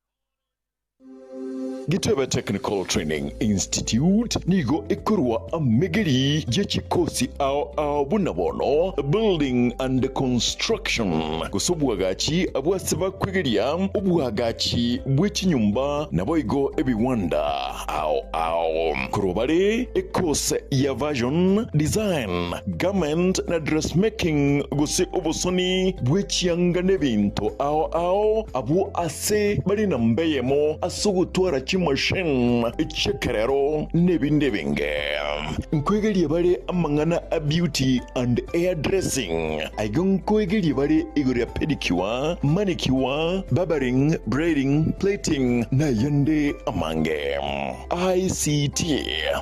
Gitebe Technical Training Institute nigo ekorwa amegeri ye chikosi ao ao buna bono Building and Construction, gose obwagachi bw'ase bakwegeria obwagachi bwe chinyomba naboigo ebiwanda ao ao. Korwa bare ekose ya Fashion Design, Garment na Dressmaking gose obosoni bwe chianga n'ebinto ao ao abwo ase bare namba eyemo ase ogotwara chimachine chi'ekerero n'ebinde ebinge. Nkoegeria bare amang'ana a beauty and hair dressing. Aiga nkoegeria bare igoro ya pedicure, manicure, barbering, braiding, plaiting na ayande amange. ICT,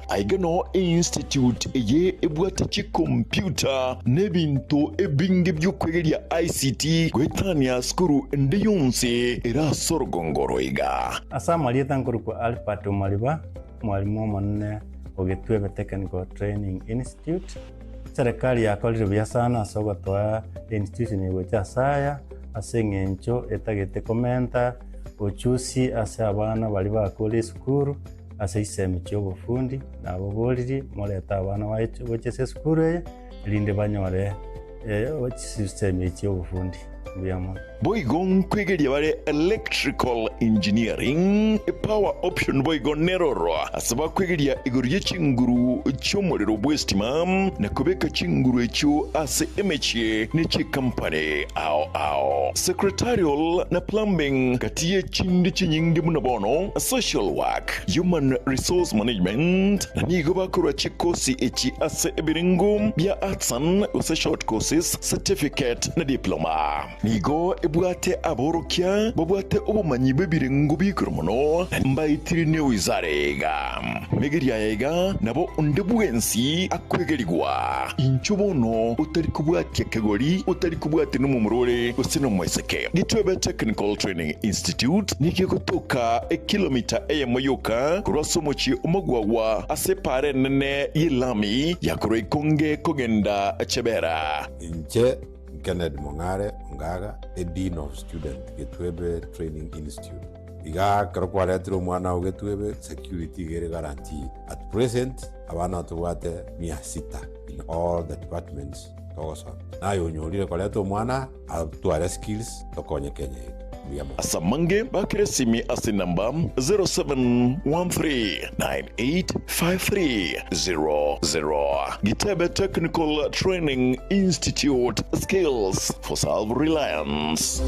Aiga noo einstitute eye ebwate chikompyuta na ebinto ebinge bi'okwegeria ICT goetania sukuru ende yonsi ere ase orogongo oro iga. Ase amarieta nkorokwa Albert Omariba, omwalimu omonene o Gitwebe Technical Training Institute. Serikali yakorire buya sana ase ogotoa einstitution eye gocha ase aya, ase eng'encho etagete komenta ochusi ase abana baria bakure esukuru ase chisemi chia obofundi, naboboririe morete abana baye gocha ase esukuru eye, erinde banyore chisemi echi chia obofundi. Mbuya mono. Boigo nkwegeria bare electrical engineering, power option boigo neroro ase bakwegeria igoro ye chinguru chi'omorero bw'estima na kobeka chinguru echio ase emechie ne chikampani ao ao. Secretarial na plumbing gati ye chinde chinyinge buna bono social work, human resource management na nigo bakorwa chikosi echi ase ebirengo bia arts and gose short courses, certificate na diploma. Nigo ebwate aborokia babwate obomanyi bw'ebirengo bi'igoro mono, na mbaetire newizara iga. Megeria aya iga nabo onde bwensi akwegerigwa. Inchuo bono otari kobwatia kegori, otari kobwatia nomomura ore gose nomoiseke. Gitwebe Technical Training Institute nigo egotoka ekilomita eyemo yoka korwa ase omochie omogwagwa ase epaara enene y'elami ya korwa Ikonge kogenda Chebera. Inche Kennedy Mong'are Ongaga, a Dean of Student, Getwebe Training Institute. Iga ekero kwaretire omwana oo Getwebe, security iga ere guaranteed. At present, abana tobwate mia sita in all the departments togosoma. Naye onyorire koreta omwana atware skills tokonye Kenya yetu. Mbuya mono. Ase amange bakere esimi ase enamba 0713985300. Gitebe Technical Training Institute, Skills for Self-Reliance.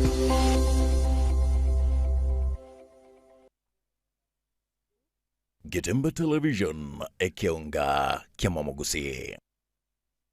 Getembe Television, ekeonga ki'amamogusii.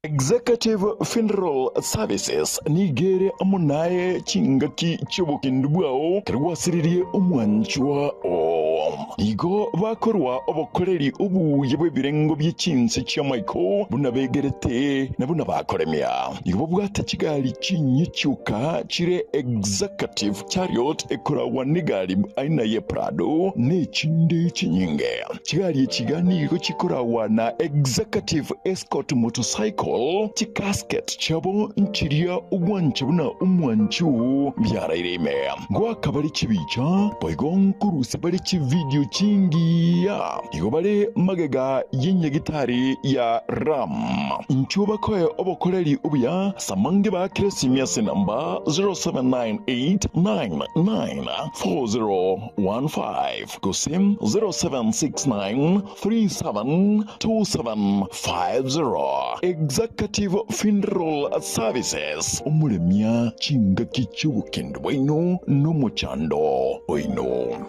Executive Funeral Services nigo ere amo naye chingaki chi'obokendu bwao ekero gwasiririe omwanchwa oo. Nigo bakorwa obokoreri obuya bw'ebirengo bie chinse chi'amaiko buna begerete na buna bakoremia. Nigo babwate chigari chinyia chioka chire Executive Chariot ekoragwa negari aina ye Prado nechinde chinyinge. Chigari echi iga nigo chikoragwa na Executive Escort Motorcycle, chicasket chiabo nchiria ogwancha buna omwanchi oo biaraire ime. Ngoaka bare chibicha, boigo nkorusia bare chividio. chividio chingiya. Igo bare magega y'enyagitari ya Ram. Inchuo bakoe obokoreri obuya samange baakere esimi ase enamba 0798994015 gose 0769372750. Executive Funeral Services, omoremia chingaki chi'obokendu bwaino nomochando oino.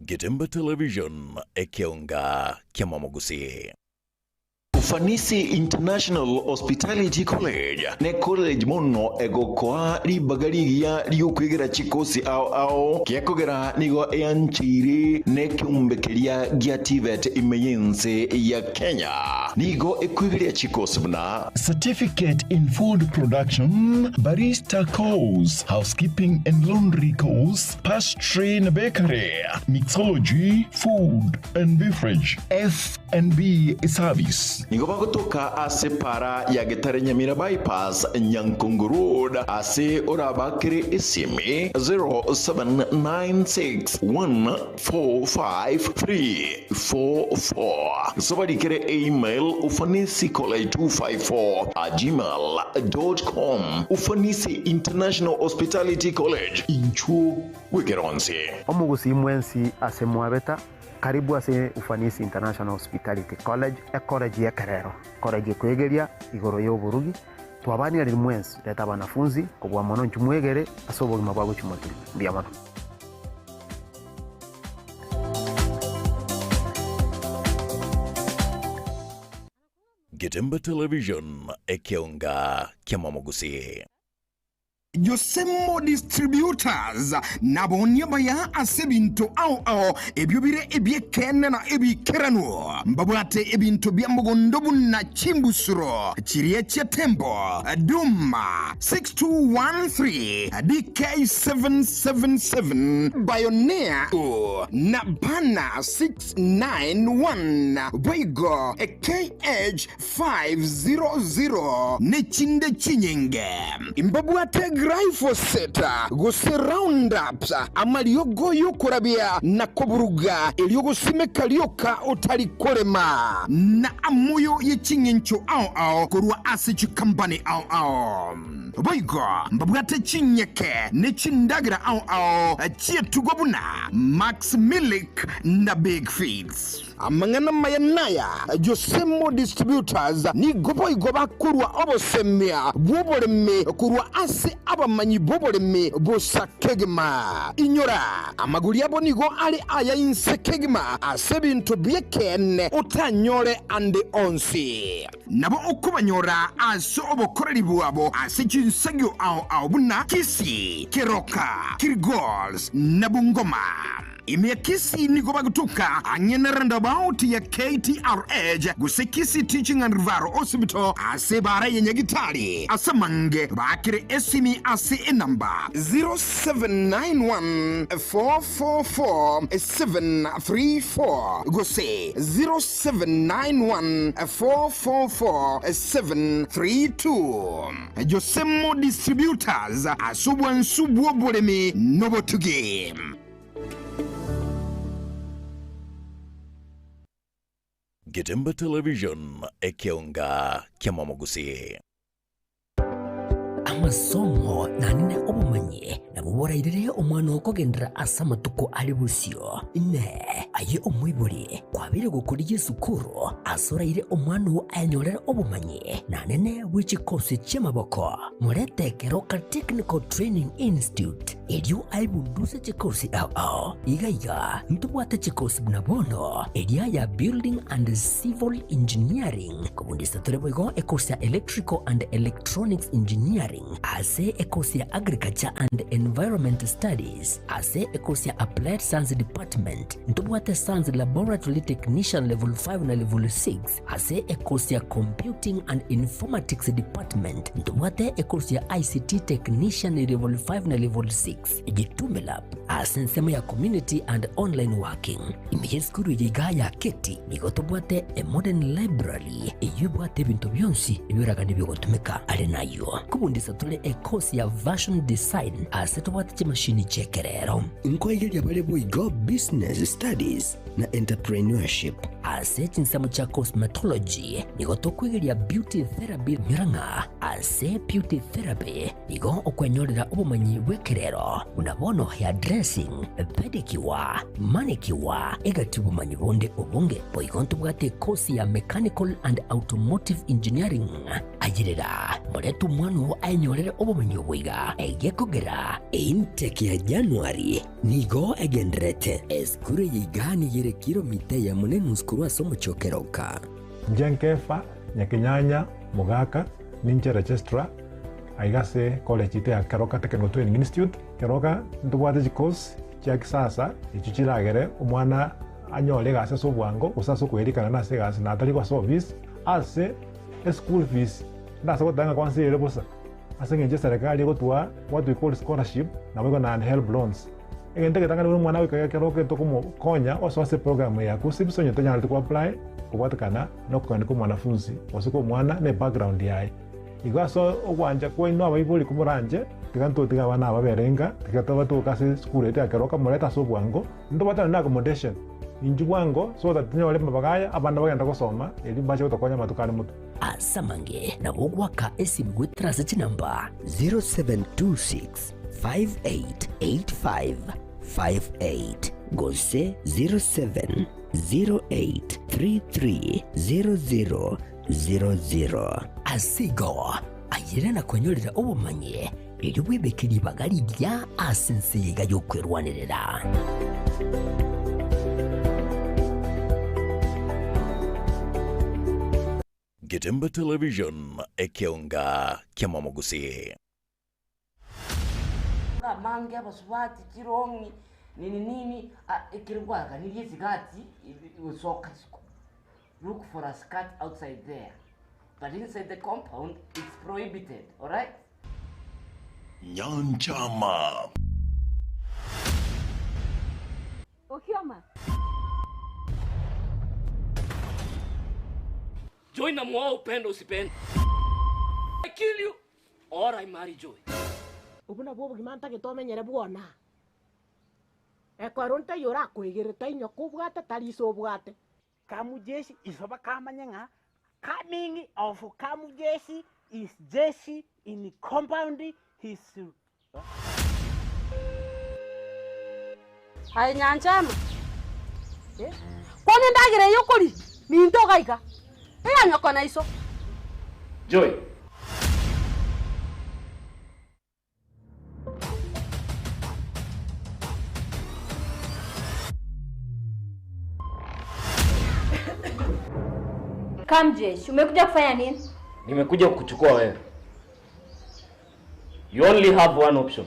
Getembe Television, ekeonga ki'amamogusii. Ufanisi International Hospitality College ne college mono egokoa ribaga rigiya riokwegera chikosi ao ao, gekogera nigo eancheire nekeombe keria gia TVET ime y'ense ya Kenya. Nigo ekwegeria chikosi buna. Certificate in Food Production, Barista Course, Housekeeping and Laundry Course, Pastry and Bakery, Mixology, Food and Beverage, F&B Service. Nigo bagotoka ase para ya Getare Nyamira Bypass, Nyankongo Road, ase orabakere esimi 0796145344. Gose obarikere email ufanisicollege254@gmail.com. Ufanisi International Hospitality College, inchuo bw'ekeronsi. Omogusii mwensi ase mwabeta, karibu ase Ufanisi International Hospitality College, ecollege y'ekerero, college ekoegeria igoro y'oborugi. Twabanirariri mwensi, reta abanafunzi, kobua mono inchuo mwegere ase obogima bwa gochia motwe. Mbuya mono. Getembe Television, ekeonga ki'amamogusii. Josemo Distributors naboonie abaya ase ebinto ao ao ebio bire ebi'ekeene na ebiikeranu. Mbabwate ebinto bia mogondo buna chimbusuro chiria chia Tembo, Duma, 6213, DK777, Bioneer na Bana 691, boigo KH 500 ne chinde chinyinge. Mbabwate glyphosate gose Roundup, amariogo y'okorabia na koburuga, erio gosimeka rioka otari korema, na amoyo ye ching'encho ao ao korwa ase chikampani ao ao. Boigo mbabwate chinyeke ne chindagera ao ao chi'etugo buna Max Milk na Big Feeds. Amang'ana amaya naya, Josemo Distributors nigo boigo bakorua obosemia bw'oboremi korwa ase abamanyi b'oboremi bosa kegima. Inyora, amagori abo nigo are aya inse kegima ase ebinto bi'ekeene otanyore ande onsi. Nabo okobanyora ase obokoreri bwabo ase chinsegio ao ao buna Kisii, Keroka, Kilgoris na Bungoma. Ime ya Kisii nigo bagotoka ang'e na roundabout ya KTRH gose Kisii Teaching and Referral Hospital ase ebara ya Nyagitari. Ase amange baakere esimi ase enamba 0791 444 734 gose 0791 444 732. Josemo Distributors ase obwansu bw'oboremi nobotugi. Getembe Television, ekeonga ki'amamogusii. Amasomo nanene obomanyi nabwo borairere omwana oo kogenderera ase amatuko are bosio. Inee! Aye omoibori, kwabeire gokorigia esukuru ase oraire omwana oo ayenyorere obomanyi nanene bwe chikosi chi'amaboko? Morete Keroka Technical Training Institute erio aebunduse chikosi ao ao. Iga iga ntobwate chikosi buna bono eria ya Building and Civil Engineering, kobundisa tore boigo ekosi ya Electrical and Electronics Engineering, ase ekosi ya Agriculture and Environment Studies, ase ekosi ya Applied Science Department ntobwate Science Laboratory Technician Level 5 na Level 6, Ase ekosi ya Computing and Informatics Department ntobwate ekosi ya ICT Technician Level 5 na Level 6, Gitume Lab ase ensemo ya Community and Online Working. Ime y'esukuru eye igaa ya Keti nigo tobwate a modern library eyio ebwate ebinto bionsi ebioraganie biogotumeka. Are nayio kobundisa. Nkogesa tore ekosi ya Fashion Design ase tobwate chimashini chi'ekerero. Nkoigeria bare boigo Business Studies na Entrepreneurship. Ase chinsemo chia Cosmetology nigo tokwegeria Beauty Therapy nyora ng'a ase Beauty Therapy nigo okwenyorera obomanyi bw'ekerero buna bono hairdressing, pedicure, manicure egati obomanyi bonde obonge. Boigo ntobwate ekosi ya Mechanical and Automotive Engineering. Ayerera, morete omwana oo aenyorere obomenyo obo iga, egekogera eintake ya Januari nigo egendererete. Esukuru eye iga nigo ere kilomita eyemo na enusu korwa ase omochie o Keroka. Inche Nkefa, Nyakenyanya, Mogaka, ninche registrar aiga ase college yaito ya Keroka Technical Training Institute. Keroka ntobwate chicourse chia kisasa echio chiragere omwana anyore egasi ase obwango gose ase okoerikana nase egasi na atari gosoa ofisi ase Eschool fees ndase goteba ng'a kwansa ere bosa ase eng'encho eserekari egotwaa what we call scholarship naboigo naende helb loans. Egento egetang'ani buna omwana goika ekero okogenda tokomokonya osoa ase eprogram eye ya KUCCPS onye tonyareti ko apply kobwatekana na okogania kwa omwanafunzi gose kwa omwana na ebackground yaye. Igo ase ogwancha kwaino abaibori komoranche tiga ntotige abana aba babere inga tiga tobatoke ase esukuru yaito ya keroka morete ase obwango ntobwate naende accommodation. Inchuo bwango, so that tinyore amabaga aya, abana bagende gosoma, erio mbache gotokonya amatuko are motwe. Ase amange nabo ogoaka esimi goetera ase chinamba 0726 5885 58 gose 0708 3300 00. Ase igo, ayere na kwenyorera obomanyi, erio bwebeke ribaga rigiya ase ense eye iga y'okwerwanerera. Getembe Television, ekeonga ki'amamogusii. Amange abasubati chirong'i nini nini ekero gwaganirie esigati gosoka isiko look for a skirt outside there but inside the compound it's prohibited alright. Nyanchama. Okioma. Joy namuoa upende usipende I kill you or I marry Joy. Obwo nabwo obogima ntagete omenyere bwona. Ekero ntaiyo orakoegere tainyo kobwate tari iso obwate. Kamujeshi iso bakamanya ng'a coming of Kamujeshi is jeshi in compound his. Aye Nyanchama, kwana endagera eye okoria, ninto iga iga, eya nyoko na iso. Joy. Kamjesh, umekuja kufanya nini? Nimekuja kukuchukua wewe. You only have one option.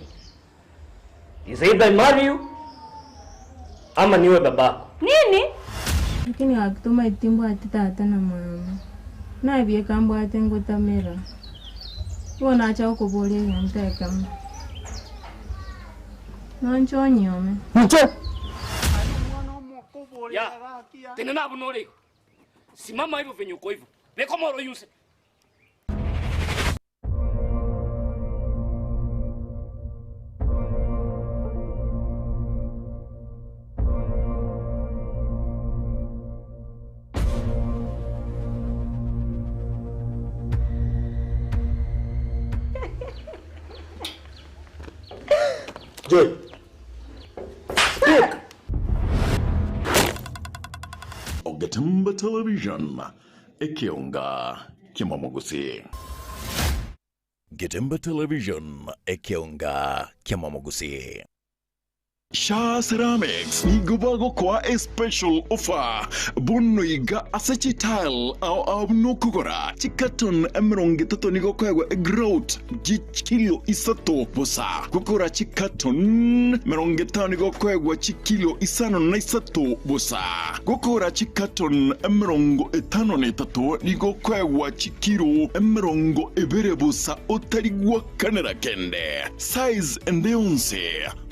Is either I marry you ama niwe babako. Nini? Lakini gaki tomaeti mbwate tata na mama, nabieka mbwate ngotamera. Igo nacha gokoboria egento ekemo, nonche onyiome. Inche! Ya, tenena abwo nore igo. Simama hivyo venye uko hivyo. Beka omoro oyuse. Joy. Speak. Ogetemba Television, ekeonga ki'amamogusii. Getemba Television, ekeonga ki'amamogusii. Shaa Ceramics nigo bagokoa e special offer bono iga ase chitile ao ao buna okogora chicarton 30 nigo okoegwa egrout chikilo isato bosa. Gokora chicarton 50 nigo okoegwa chikilo 53 bosa. Gokora chicarton 53 nigo okoegwa chikilo 20 bosa otari gwakanera kende. Size ende yonsi.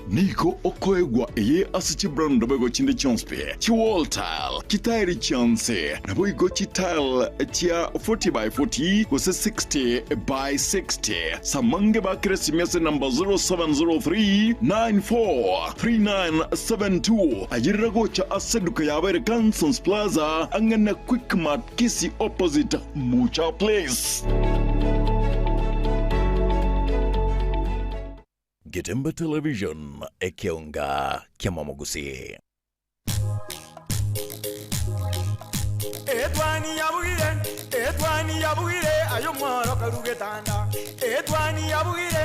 Nigo okoegwa eye ase chibrand naboigo chinde chionsi pi, chiwall tile, chitairi chionsi, naboigo chitile chia 40 by 40 gose 60 by 60. Samange bakere esimi ase number 0703 94 3972. Ayerera gocha ase eduka yabo ere Cansons Plaza ang'e na Quickmart Kisii opposite Mucha Place. Getembe Television, ekeonga ki'amamogusii. Etwani yabugire, etwani yabugire, aye omworo karu getanda. Etwani yabugire,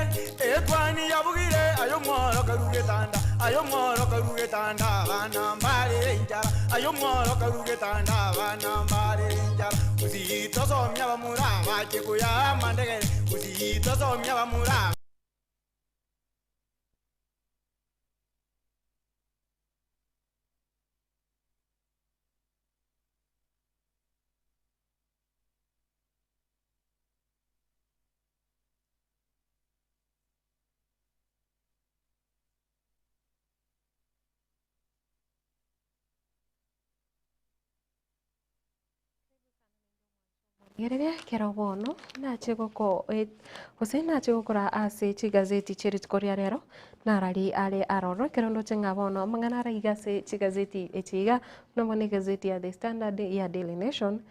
etwani yabugire, aye omworo karu getanda. Aye omworo karu getanda, abana mbare enchara. Aye omworo karu getanda, abana mbare enchara. Gusii tosomia abamura bache koya amandegere. Gusii tosomia abamura. Rigereria ekero bono nache goko gose nache gokora ase chigazeti chia rituko ria rero, narari are aroro ekero ndoche ng'a bono amang'ana ara iga ase chigazeti echi iga, buna bono egazeti ya The Standard, ya Daily Nation,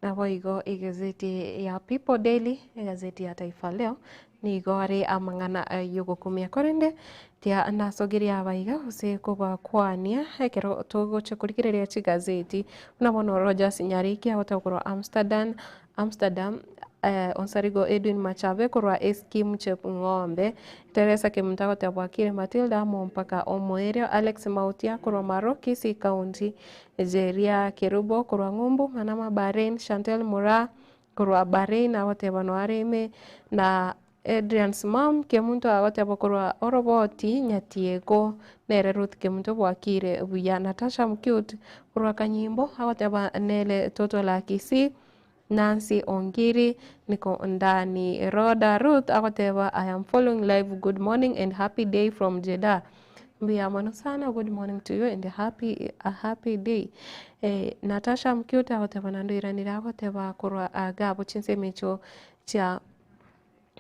naboigo egazeti ya People Daily, egazeti ya Taifa Leo, nigo are amang'ana yogokumia korende tia nasogeria aba iga gose kobakwania ekero togocha korigereria chigazeti buna bono Rogers Nyariki agotoka korwa Amsterdam, Amsterdam Onsarigo Edwin Machabe korwa Eskim Chepng'ombe, Teresa Kemunto agoteba Bwakire Matilda amo mpaka omoerio, Alex Mautia korwa Marok Kisii County, Jeria Kerubo korwa Ng'umbu, Manama Bahrain, Chantel Moraa korwa Bahrain agoteba noare ime na Adrian Smam Kemunto agoteba korwa Oroboti Nyatieko nere Ruth Kemunto bwakire buya Natasha Mcute korwa Kanyimbo agoteba nere Toto la Kisii Nancy Ongiri niko ndani Rhoda Ruth agoteba I am following live good morning and happy day from Jeddah Mbuya mono sana good morning to you and a happy, a happy day. Eh, Natasha Mcute agoteba naende oiranire agoteba korwa agabo chinsemo echio chia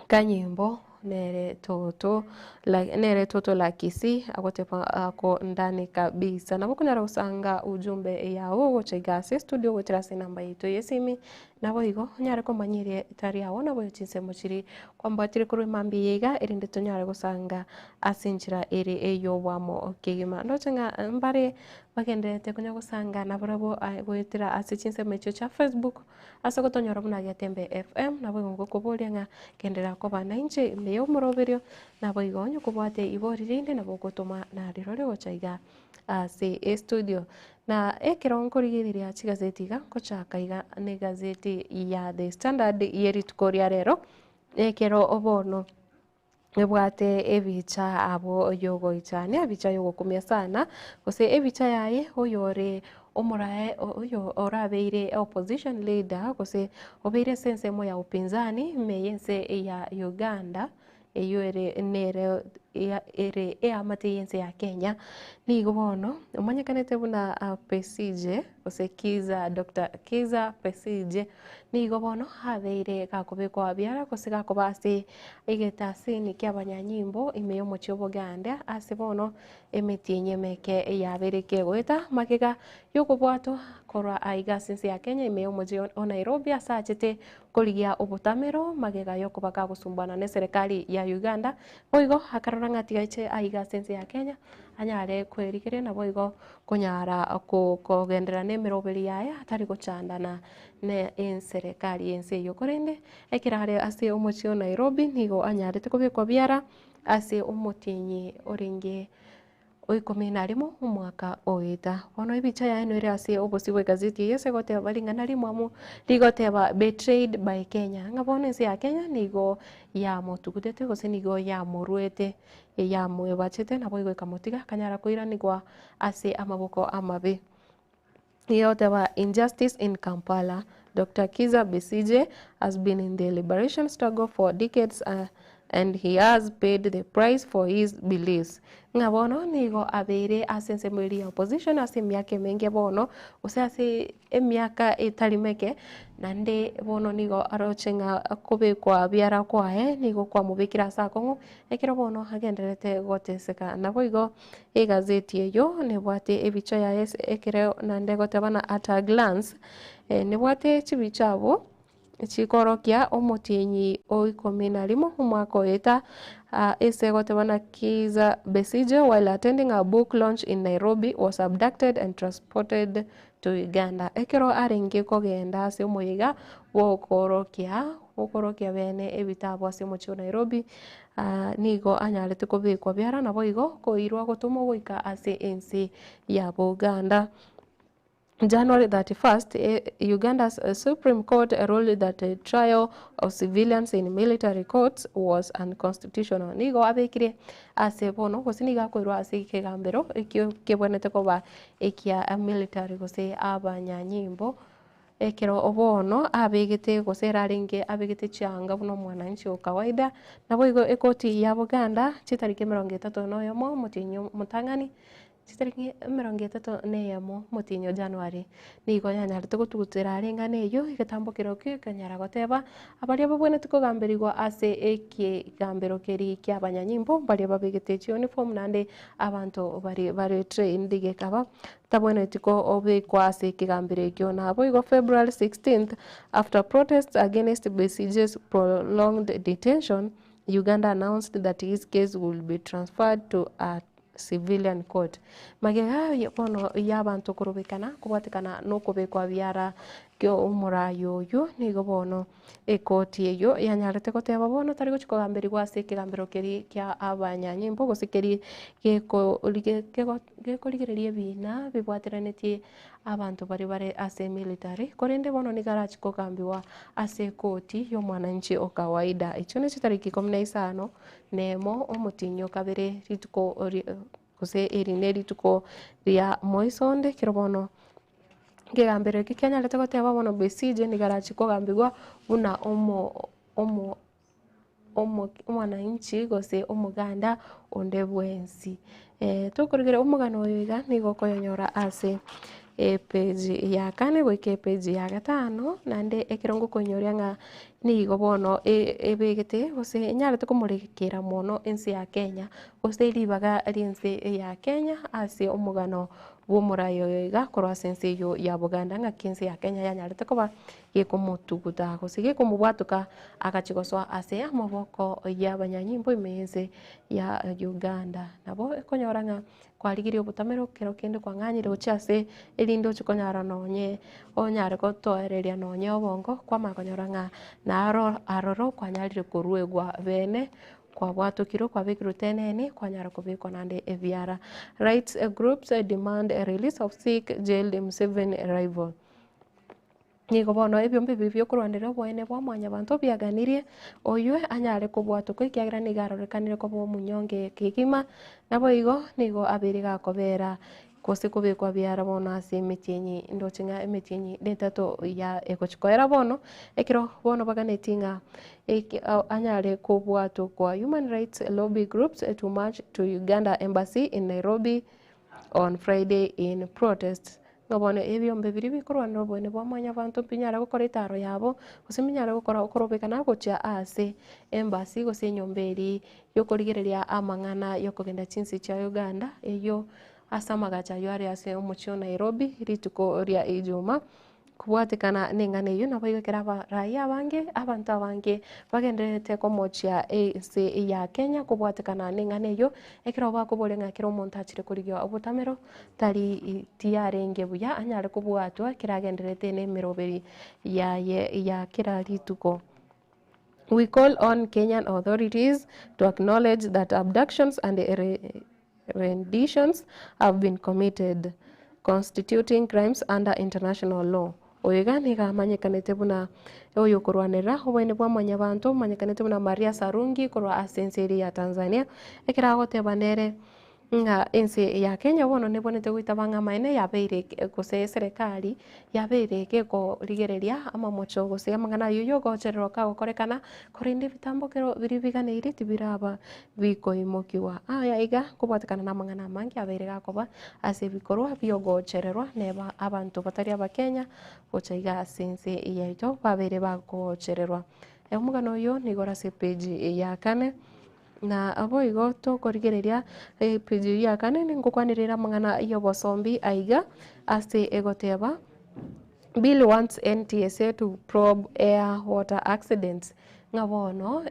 Kanyimbo nere toto la nere toto la Kisii agoteba ako ndani kabisa. Nabo okonyara gosanga ujumbe yago gocha iga ase estudio goetera ase enamba yaito ya esimi, nabo igo onyare komanya eria etari agwo nabo chinsemo chiria kwambwatire korwa emambia eye iga erinde tonyare gosanga ase enchera ere ey'obwamo kegima. Ndoche ng'a mbare bagendererete konya gosanga nabarabwo goetera ase chinsemo echio chia Facebook. Ase gotonyora buna Getembe FM, naboigo ngokoboria ng'a genderera koba nainche ime y'omoroberio, naboigo onye kobwate ibori rinde nabo ogotoma narirorio gocha iga ase estudio. Na ekero nkorigereria chigazeti iga, nkochaka iga na egazeti ya The Standard ye rituko ria rero, ekero bono ebwate ebicha abwo yogoichania, ebicha yogokumia sana, gose ebicha yaye oyore omorae oyo orabeire opposition leader gose obeire ase ensemo ya upinzani ime y'ense ya Uganda, eywo ere nere ere eamate y'ense ya Kenya, nigo bono omanyekanete buna Besigye gose Kizza Doctor Kizza Besigye, nigo bono abeire gakobekwa biara gose gakoba ase Egetasini ki'abanyanyimbo ime y'omochie o Boganda ase bono emetienyi emeke yabeire kegoeta magega y'okobwatwa korwa aiga ase ense ya Kenya ime y'omochie o Nairobi ase achete korigia obotamero magega y'okoba kagosumbana n'eserekari ya Uganda boigo akarora ng'a tiga aiche aiga ase ense ya Kenya anyare kwerigeria naboigo konyara kogenderera nemeroberi yaye atari gochandana ne enserekari y'ense eyio korende Ekero are ase omochie o Nairobi nigo anyarete kobekwa biara ase omotienyi orenge o ikomi na rimo omwaka oeta. Bono ebicha yaye noere ase obosio bw'egazeti eye ase egoteba ring'ana rimwamu rigoteba Betrayed by Kenya ng'a bono ense ya Kenya nigo yamotugutete gose nigo yamoruete yamwebachete naboigo ekamotiga akanyara koiranigwa ase amaboko amabe. Egoteba Injustice in Kampala, Doctor Kizza Besigye has been in the liberation struggle for decades and he has paid the price for his beliefs. Ng'a bono nigo abeire ase ensemo eria ya opposition ase emiaka emenge bono, gose ase emiaka etari meke, naende bono nigo aroche ng'a kobekwa biara kwaye nigo kwamobekire ase akong'u, ekero bono agendererete goteseka. Naboigo egazeti eyio nebwate ebicha yaye ase ekero naende egoteba ng'a at a glance, nebwate chibicha abwo. Chikorokia omotienyi o ikomi na rimo omwaka oeta, ase egoteba na Kizza Besigye while attending a book launch in Nairobi was abducted and transported to Uganda. Ekero arenge kogenda ase omoyega bw'okorokia bw'okorokia bene ebitabu ase omochie o Nairobi, nigo anyarete kobekwa biara naboigo koirwa gotomwa goika ase ense ya Buganda. January 31st, Uganda's Supreme Court ruled that the trial of civilians in military courts was unconstitutional. Nigo abekire ase bono gose nigo akoirwa ase ekegambero ekio kebwenerete koba ekia military gose abanyanyimbo ekero bono abegete gose ere arenge abegete chianga buna omwananchi o kawaida. Naboigo ekoti ya Buganda chitariki emerongo etato na oyomo omotienyi omotang'ani. Chitariki emerongo etato na eyemo omotienyi o January, nigo yanyarete gotugutera are eng'ana eyio, egetambo kerokio gekanyara goteba, Abaria babwenerete kogamberigwa ase ekegambero keria ki'abanyanyimbo, mbaria babegete chiuniform naende abanto baria bare trained gekaba tabwenereti kobekwa ase ekegambero ekio. Naboigo February 16th, after protests against Besigye's prolonged detention, Uganda announced that his case will be transferred to a Civilian court. Magega bono y'abanto korobekana kobwatekana nokobekwa biara ki'omoraai oyio, nigo bono ekoti eyio yanyarete goteba bono tari gochia kogamberigwa ase ekegambero keria kia abanyanyimbo gose keria gekorigereria ebina bibwateranetie abanto baria bare ase military, korende bono nigo arachie kogambigwa ase ekoti y'omwananchi o kawaida. Echio ne chitariki ikomi na isano Nemo omotienyi o kabere rituko gose eri nerituko ria moisonde ekero bono ekegambero eke kianyarete goteba bono Besigye nigo arachie kogambigwa buna omo omo omo omwananchi gose omoganda onde bwensi. Tokorigereria omogano oyo iga nigo okoyonyora ase epage ya kane goika epage ya gatano, naende ekero ngokoinyoria ng'a nigo bono ebegete gose enyarete komorekera mono ense ya Kenya, gose ribaga ri'ense ya Kenya ase omogano bw'omorai oyo iga korwa ase ense eywo ya Buganda ng'aki ense ya Kenya yanyarete koba gekomotuguta gose gekomobwatoka agachia gosoa ase amaboko y'abanyanyimbo ime y'ense ya Uganda. Nabo okonyora ng'a kwarigirie obotamero kero kende kwang'anyire gochia ase erinde ochie konyora nonye onyare gotoereria nonye obongo kwamanya konyora ng'a naro aroro kwanyarire koruegwa bene kwabwatokirwe kwabekirwe tenene kwanyara kobekwa naende ebiara. Rights groups demand release of sick jailed Museveni rival. Nigo bono ebiombe ebi bi'okorwanerera oboene bwa Mwanyabanto biaganirie oyio anyare kobwatokwa, ekiagera nigo arorekanire koba omonyonge kegima, naboigo nigo abeire gakobera gose kobekwa biara bono ase emetienyi ndoche ng'a emetienyi netato ya egochia koera bono, ekero bono baganetie ng'a eke anyare kobwatokwa. Human rights lobby groups to march to Uganda Embassy in Nairobi on Friday in protest. Ng'a bono ebiombe biria bikorwanera oboene bwa Mwanyabanto mbinyare gokora etaaro yabo, gose mbinyare gokora okorobekana gochia ase embassy gose enyomba eria y'okorigereria amang'ana y'okogenda chinse chia Uganda, eyio ase amagacho ayio are ase omochie o Nairobi rituko ria Ijumaa. Kobwatekana neng'ana eyio naboigo ekero abaraia abange, abanto abange bagendererete komochia ense ya Kenya kobwatekana neng'ana eyio, ekero bakoboria ng'a ekero omonto achire korigia obotamero tari tiyarenge buya anyare kobwatwa ekero agendererete na emeroberi yaye ya kera rituko. We call on Kenyan authorities to acknowledge that abductions and renditions have been committed, constituting crimes under international law. Oyo iga nigo amanyekanete buna oyokorwanerera oboene bwa mwanyabanto omanyekanete buna Maria Sarungi korwa ase ense eria ya Tanzania, ekero agoteba nere. Ng'a ense ya Kenya bono nebwenerete goitaba ng'a amaene yabeire gose eserekari yabeire gekorigereria amamocho gose amang'ana ayio yogochererwa kagokorekana, korende ebitambokero biria biganeire tibiraba bikoimokiwa. Aya iga nkobwatekana na amang'ana amange abeire gakoba ase ebikorwa biogochererwa neba abanto batari abakenya gocha iga ase ense yaito babeire bagochererwa. Omogano oyo nigo ore ase epage ya kane. Na boigo tokorigereria epage eyio ya kane ningokwanerera ere amang'ana y'obosombi aiga ase egoteba, Bill wants NTSA to probe air water accidents, ng'a bono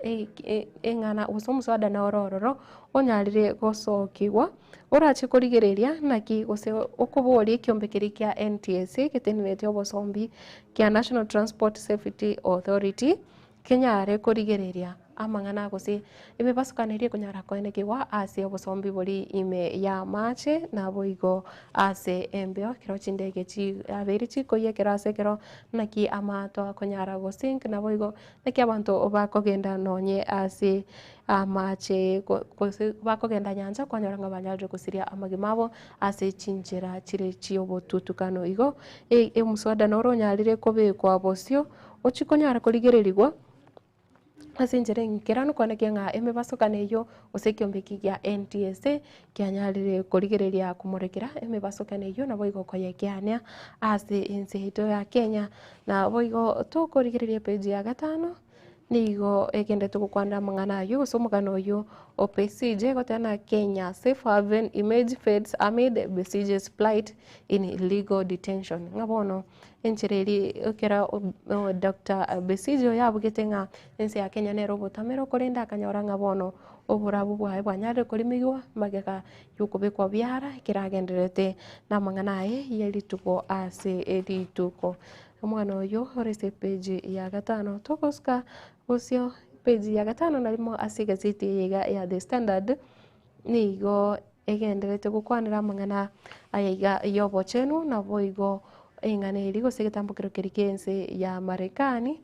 eng'ana gose omoswada noro ororo onyarire gosokigwa orache korigereria naki gose okoboria ekiombe keria kia NTSA getenenetie obosombi kia National Transport Safety Authority. Kenyare korigereria amang'ana gose emebasukano eria ekonyara koenekigwa ase obosombi boria ime y'amache, naboigo ase embeo, ekero chindege chiabeire chikoiyia ekero ase ekero, naki amato akonyara gosink, naboigo naki abanto bakogenda nonye ase amache gose bakogenda nyancha kwanyora ng'a banyarire gosiria amagima abo ase chinchera chire chi'obotutukano. Igo omoswada noro onyarire kobekwa bosio. Ochie konyara korigererigwa ase enchera engikeranu kwanekire ng'a emebasokano eyio gose ekiombe eki gia NTSA kianyarire korigereria komorekera emebasokano eyio naboigo koyekeania ase ense yaito ya Kenya. Naboigo tokorigereria epage ya gatano, nigo egenderete gokwanera amang'ana ayio gose omogano oyio o Besigye egoteba ng'a Kenya safe haven image fades amid Besigye's plight in illegal detention. Ng'a bono. Enchera eria ekero Doctor Besigye oyo abugete ng'a ense ya Kenya nere obotamero korende akanyora ng'a bono oborabu bwaye bwanyarire korimigwa magega yokobekwa biara ekero agendererete namang'ana aye ye rituko ase rituko. Omwana oyo ore ase epage ya gatano togosuka bosio epage ya gatano narimo ase egazeti eye iga ya The Standard. Nigo egendererete gokwanera amang'ana aya iga y'obochenu, naboigo eng'ana eria gose egetambokero keria ki'ense ya Marekani,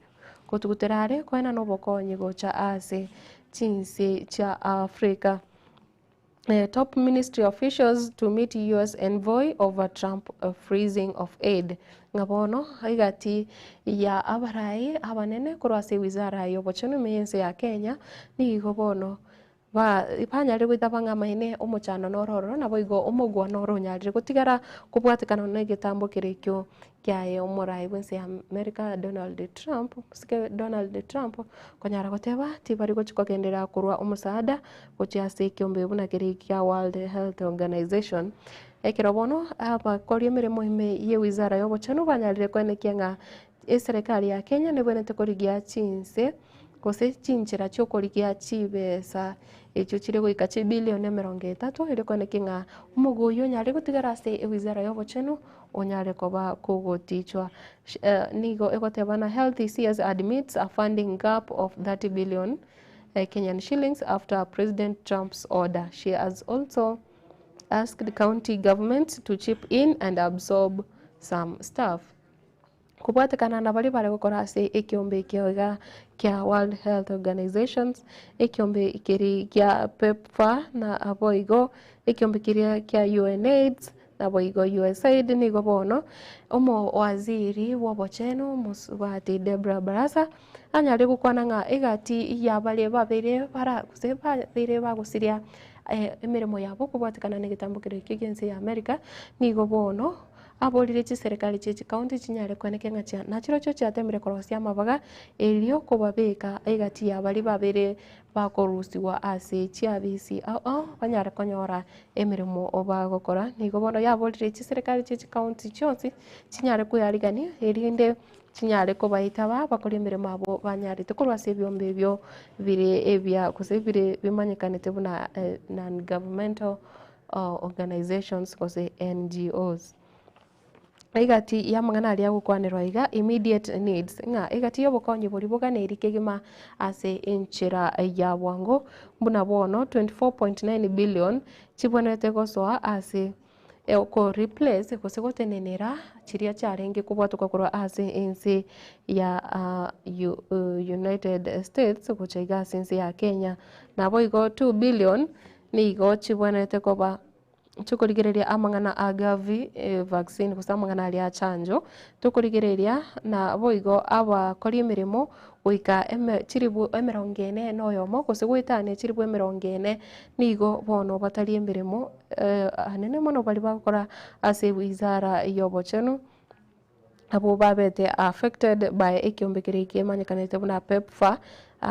gotugutera are koenana obokonyi gocha ase chinse chia Africa. Top ministry officials to meet US envoy over Trump freezing of aid. Ng'a bono egati ya abarai abanene korwa ase ewizara y'obochenu ime y'ense ya Kenya, nigo bono Ba, banyarire goitaba ng'a amaene omochando noro ororo, naboigo omogwa noro onyarire gotigara kobwatekana negetambo keria ekio kiaye omorai bw'ense ya America Donald Trump, omosike Donald Trump, konyara goteba tibari gochi kogenderera korwa omosaada gochia ase ekiombe buna keria kia World Health Organization. Ekero bono abakori emeremo ime ye wizara y'obochenu banyarire koenekia ng'a eserekari ya Kenya nebwenerete korigia chinse gose chinchera chi'okorigia chibesa echio chire goika chibilioni emerongo etato, erio kwaneki ng'a omogoyo oyio onyare gotigara ase ewizara y'obochenu onyare koba kogotichwa. Nigo egoteba na Health CS admits a funding gap of 30 billion Kenyan shillings after President Trump's order. She has also asked county governments to chip in and absorb some staff. Kobwatekana na baria bare gokora ase ekeombe ekio iga kia World Health Organizations, ekeombe keria gia PEPFAR na boigo ekeombe keria kia UNAIDS naboigo USAID nigo bono omowaziri bw'obochenu omosubati Deborah Barasa anyare gokwana ng'a egati ya baria babeire bara gose babeire bagosiria emeremo yabo kobwatekana na egetambo keria ekio gi'ense ya America nigo bono Aborire chiserekari chie chikaunti chinyare koeneka ng'a chia nachirochio chiatemire korosia amabaga erio kobabeka egati ya baria babere bakorusigwa ase chiabisi ao ao banyare konyora emeremo bagokora. Nigo bono yaborire chiserekari chie chikaunti chionsi chinyare koyarigania erinde chinyare kobaitaba bakore emeremo abwo banyarete korwa ase ebiombe ebio bire ebia gose bire bimanyekanete buna non governmental Organisations gose NGOs. Egati y'amang'ana aria agokwanerwa iga, immediate needs, ng'a egati y'obokonyi boria boganeiri kegima ase enchera ya bwango buna bono 24.9 billion chibwenerete gosoa ase oko replace gose gotenenera chiria chiarenge kobwatoka korwa ase ense ya United States gocha iga ase ense ya Kenya. Naboigo 2 billion nigo chibwenerete koba. Tokorigereria amang'ana a Gavi vaccine gose amang'ana aria a chanjo, tokorigereria na boigo abakori emeremo goika eme chiribu emerongo ene na oyomo gose goetania chiribu emerongo ene nigo bono batari emeremo anene mono baria bagokora ase wizara ya obochenu. Abwo babete affected by ekiombe keria kemanyekanete buna PEPFAR,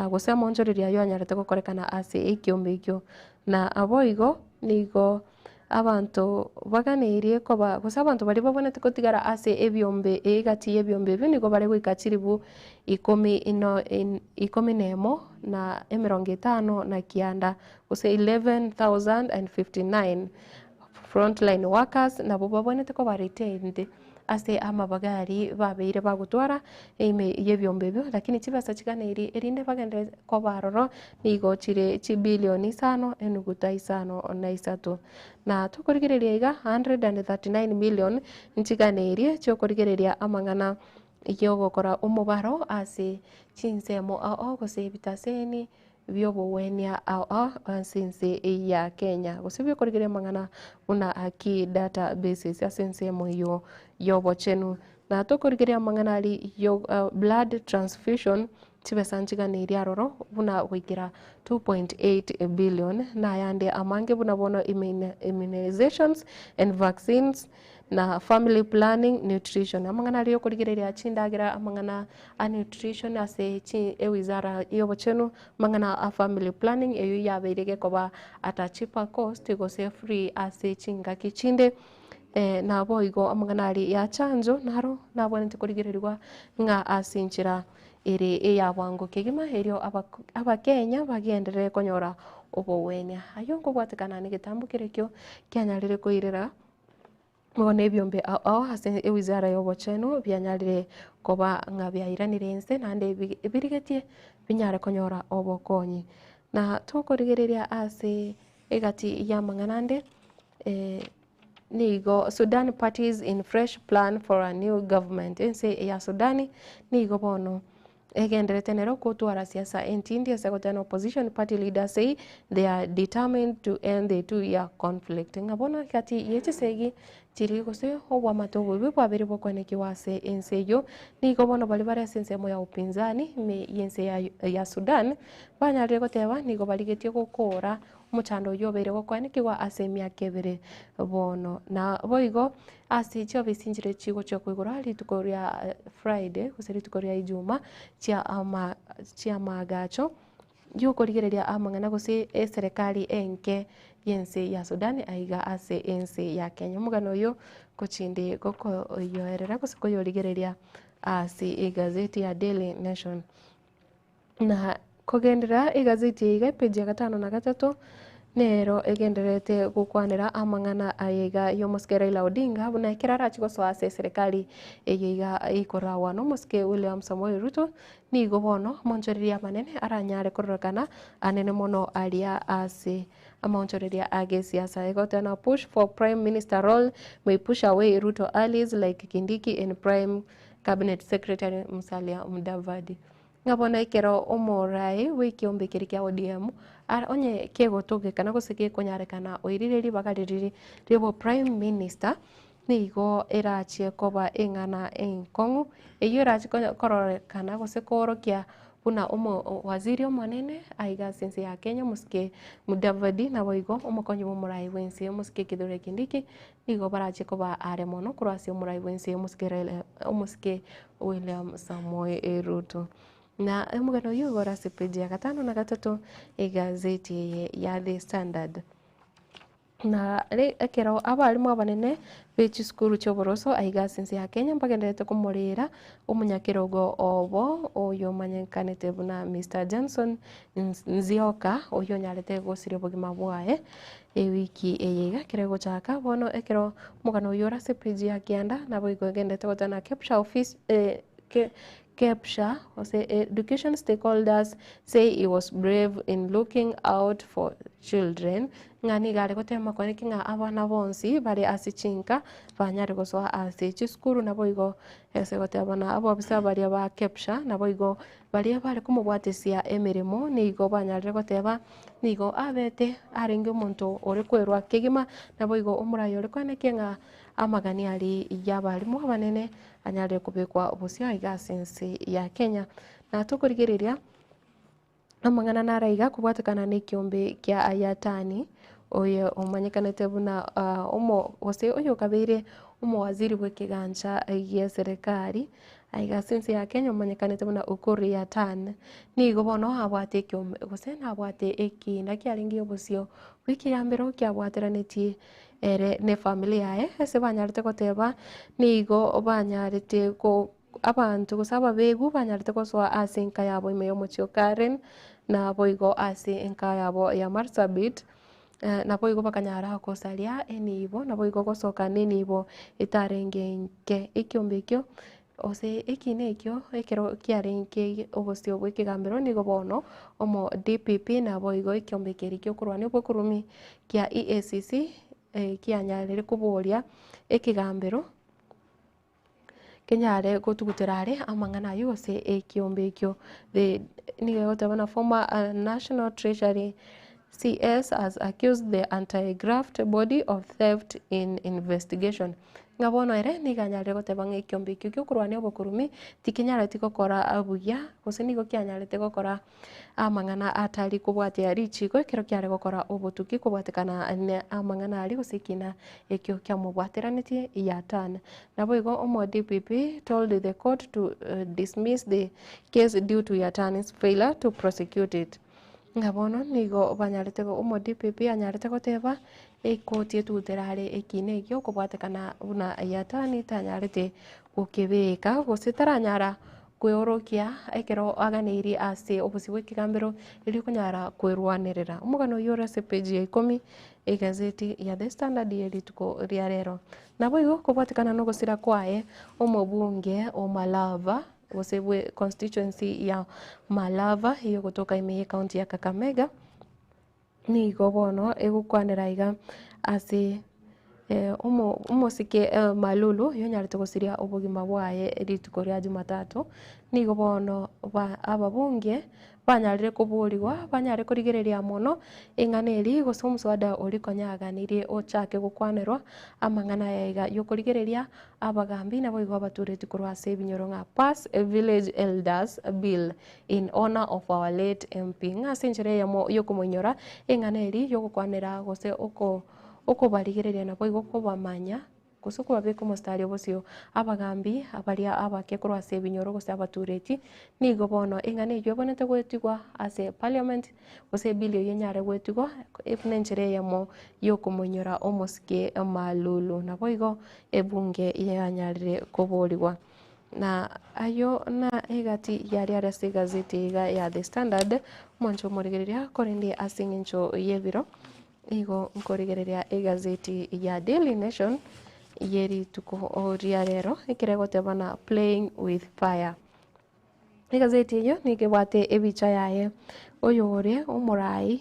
gose amonchoreria ayio anyarete gokorekana ase ekiombe ekio. Na aboigo nigo abanto baganeirie koba gose abanto baria babwenerete kotigara ase ebiombe egati ya ebiombe ebio nigo bare goika chiribu ikomi ino ikomi na emo na emerongo etano na kianda gose 11,059 frontline workers nabwo babwenerete koba retained. Ase amabaga aria babeire bagotwara ime y'ebiombe ebio, lakini chibesa chiganeirie erinde bagenderere koba aroro nigo chire chibilioni isano enuguta isano na isato. Na tokorigereria iga 139 million nchiganeirie chiokorigereria amang'ana yogokora omobaro ase chinsemo ao ao gose ebitaseni bi'obogwenia ao ao ase ense ya Kenya, gose bi'okorigereria amang'ana buna Haki databases ase ensemo eyio y'obochenu. Na tokorigereria amang'ana aria yo blood transfusion, chibesa nchiganeirie aroro buna goikera 2.8 billion, na ayande amange buna bono immunizations and vaccines, na family planning, nutrition. Amang'ana aria yokorigereria chindagera, amang'ana a nutrition ase chi ewizara y'obochenu, amang'ana a family planning eyio yabeire gekoba at a cheaper cost gose free ase chingaki chinde. Naboigo amang'ana aria ya chanjo naro nabwenerete korigererigwa ng'a ase enchera ere eya bwango kegima erio abakenya bagenderere konyora obogwenia. Ayio nkobwatekana na egetambo kerekio kianyarire koirera. Bono ebiombe ao ao ase ewizara y'obochenu bianyarire koba ng'a biairanire inse naende birigetie binyare konyora obokonyi. Na tokorigereria ase egati y'amang'ana ande, nigo Sudan parties in fresh plan for a new government, ense ya Sudan nigo bono Egenderete nero gotwara siasa entindi ase goteba opposition party leaders say they are determined to end the 2-year conflict. Ng'a bono egati ye chisegi chiri gose obwamate obobe bwabeire bokwenekiwa ase ense eyio, nigo bono baria bare ase ensemo ya upinzani ime y'ense ya ya Sudan banyarire goteba nigo barigetie gokora Omochando oyio obeire gokoenekigwa ase emiaka ebere bono. Na boigo ase chiofisi nchire chigochia koigorwa rituko ria Friday gose rituko ria Ijumaa chia ama chi'amaagacho y'okorigereria amang'ana gose eserekari enke y'ense ya Sudan aiga ase ense ya Kenya. Omogano oyio gochinde gokoyoerera gose koyorigereria ase egazeti ya Daily Nation. Na kogenderera egazeti eye iga epeji ya gatano na gatato, nero egendererete gokwanera amang'ana aya iga y'omosike Raila Odinga buna ekero arache gosoa ase eserekari eye iga ekoragwa nomosike William Samoei Ruto, nigo bono amaonchoreria amanene aranyare kororekana anene mono aria ase amaonchoreria a gesiasa. Egoteba push for prime minister role may push away Ruto allies like Kindiki and prime cabinet secretary Musalia Mudavadi. Ng'a bono ekero omoraai bw'ekiombe keria kia ODM ara onye kegotogekana gose gekonyarekana oirire ribaga riria ri'obo prime minister, nigo erachie koba eng'ana enkong'u, eyio erachie konya kororekana gose koorokia buna omo waziri omonene aiga ase ense ya Kenya omosike Mudavadi naboigo omokonyi bw'omoraai bw'ense omosike Kithure Kindiki, nigo barache koba are mono korwa ase omorai bw'ense omosike Raila omosike William Samoei Ruto. Na omogano oyio igoro ase page ya gatano na gatato egazeti eye ya The Standard. Na re ekero abalimu abanene be chisukuru chi'oboroso aiga ase ense ya Kenya mbagendererete komorera omonyakerogo obo oyomanyekanete buna Mister Johnson Nzioka oyio onyarete gosiria obogima bwaye Ewiki eye iga ekero egochaka, bono ekero omogano oyio ore ase page ya kianda, naboigo egenderete goteba na Kepsha office ke Kepsha gose education stakeholders say he was brave in looking out for. Children, ng'a nigo are gotema koeneki ng'a abana bonsi bare ase chinka banyare gosoa ase chisukuru naboigo ase goteba na abobisa baria ba KEPSHA naboigo baria bare komobwatesia emeremo nigo banyarire goteba nigo abete arenge omonto ore kwerwa kegima naboigo omorai ore koenekia ng'a amagani aria ya abalimu abanene anyarire kobekwa bosio aiga ase ense ya Kenya. Na tokorigereria. Amang'ana naro aiga kobwatekana nekiombe kia Ayatani, oyo omanyekanete buna omo gose oyokabeire omowaziri bw'ekegancha gi'eserekari aiga ase ense ya Kenya omanyekanete buna Ukur Yatani. Nigo bono abwate ekiombe gose nabwate ekiina kiarenge obosio bw'ekegambero kiabwateranetie ere na efamiri yaye ase banyarete goteba nigo banyarete ko. Abanto gose ababegu banyarete gosoa ase enka yabo ime y'omochie o Karen, naboigo ase enka yabo ya Marsabit, naboigo bakanyara gosaria enibo, naboigo gosoka nenibo etarenge enke. Ekiombe ekio gose ekina ekio ekero kiarenge obosio bw'ekegambero nigo bono omo DPP naboigo ekiombe keria giokorwania obokurumi kia EACC kianyarire koboria ekegambero. Kenyare gotugutera are amang'ana ayio gose ekiombe ekio. The nigo egoteba buna former National Treasury CS has accused the anti-graft body of theft in investigation. Ng'a bono ere nigo anyarire goteba ng'a ekiombe ekio giokorwania obokurumi tikenyareti gokora buya gose nigo kianyarete gokora Amang'ana atari kobwatia richiiko ekero kiare gokora obotuki kobwatekana ne amang'ana aria gose ekina ekio kiamobwateranetie Yatan. Naboigo omo DPP told the court to dismiss the case due to Yatan's failure to prosecute it. Ng'a bono nigo banyarete omo DPP anyarete goteba ekoti etugutere are ekina ekio kobwatekana buna Yatani tanyarete gokebeka gose taranyara Kweorokia ekero aganeirie ase obosio bw'ekegambero, erio konyara kwerwanerera. Omogano oyio ore ase epeji ya ikomi egazeti ya The Standard ye rituko ria rero. Naboigo kobwatekana nogosira kwaye omobunge o Malava gose bwe constituency ya Malava eyogotoka ime ye county ya Kakamega, Nigo bono egokwanera iga ase omosike Malulu oyonyarete gosiria obogima bwaye rituko ria jumatatu, nigo bono ababunge banyarire koborigwa banyare korigereria mono eng'ana eria gose omoswada oria konya aganirie ochake gokwanerwa amang'ana aya iga yokorigereria abagambi naboigo abatureti korwa ase ebinyoro ng'a pass village elders bill In honour of our late MP. Ng'a ase enchera eyemo y'okomoinyora eng'ana eria y'ogokwanera gose oko okobarigereria naboigo kobamanya gose okobabeka omositari obosio abagambi baria abake korwa ase ebinyoro gose abatureti nigo bono eng'ana eyio ebonete goetigwa ase parliament gose ebill eyio enyare goetigwa buna enchera eyemo y'okomoinyora omosike Malulu. Naboigo ebunge yanyarire koborigwa. Na ayio na egati yaria are ase egazeti iga ya The Standard, omonche omorigereria, korende ase eng'encho y'ebiro, igo nkorigereria egazeti ya Daily Nation ye rituko ria rero, ekero egoteba na playing with fire. Egazeti eyio nigo ebwate ebicha yaye oyore omorai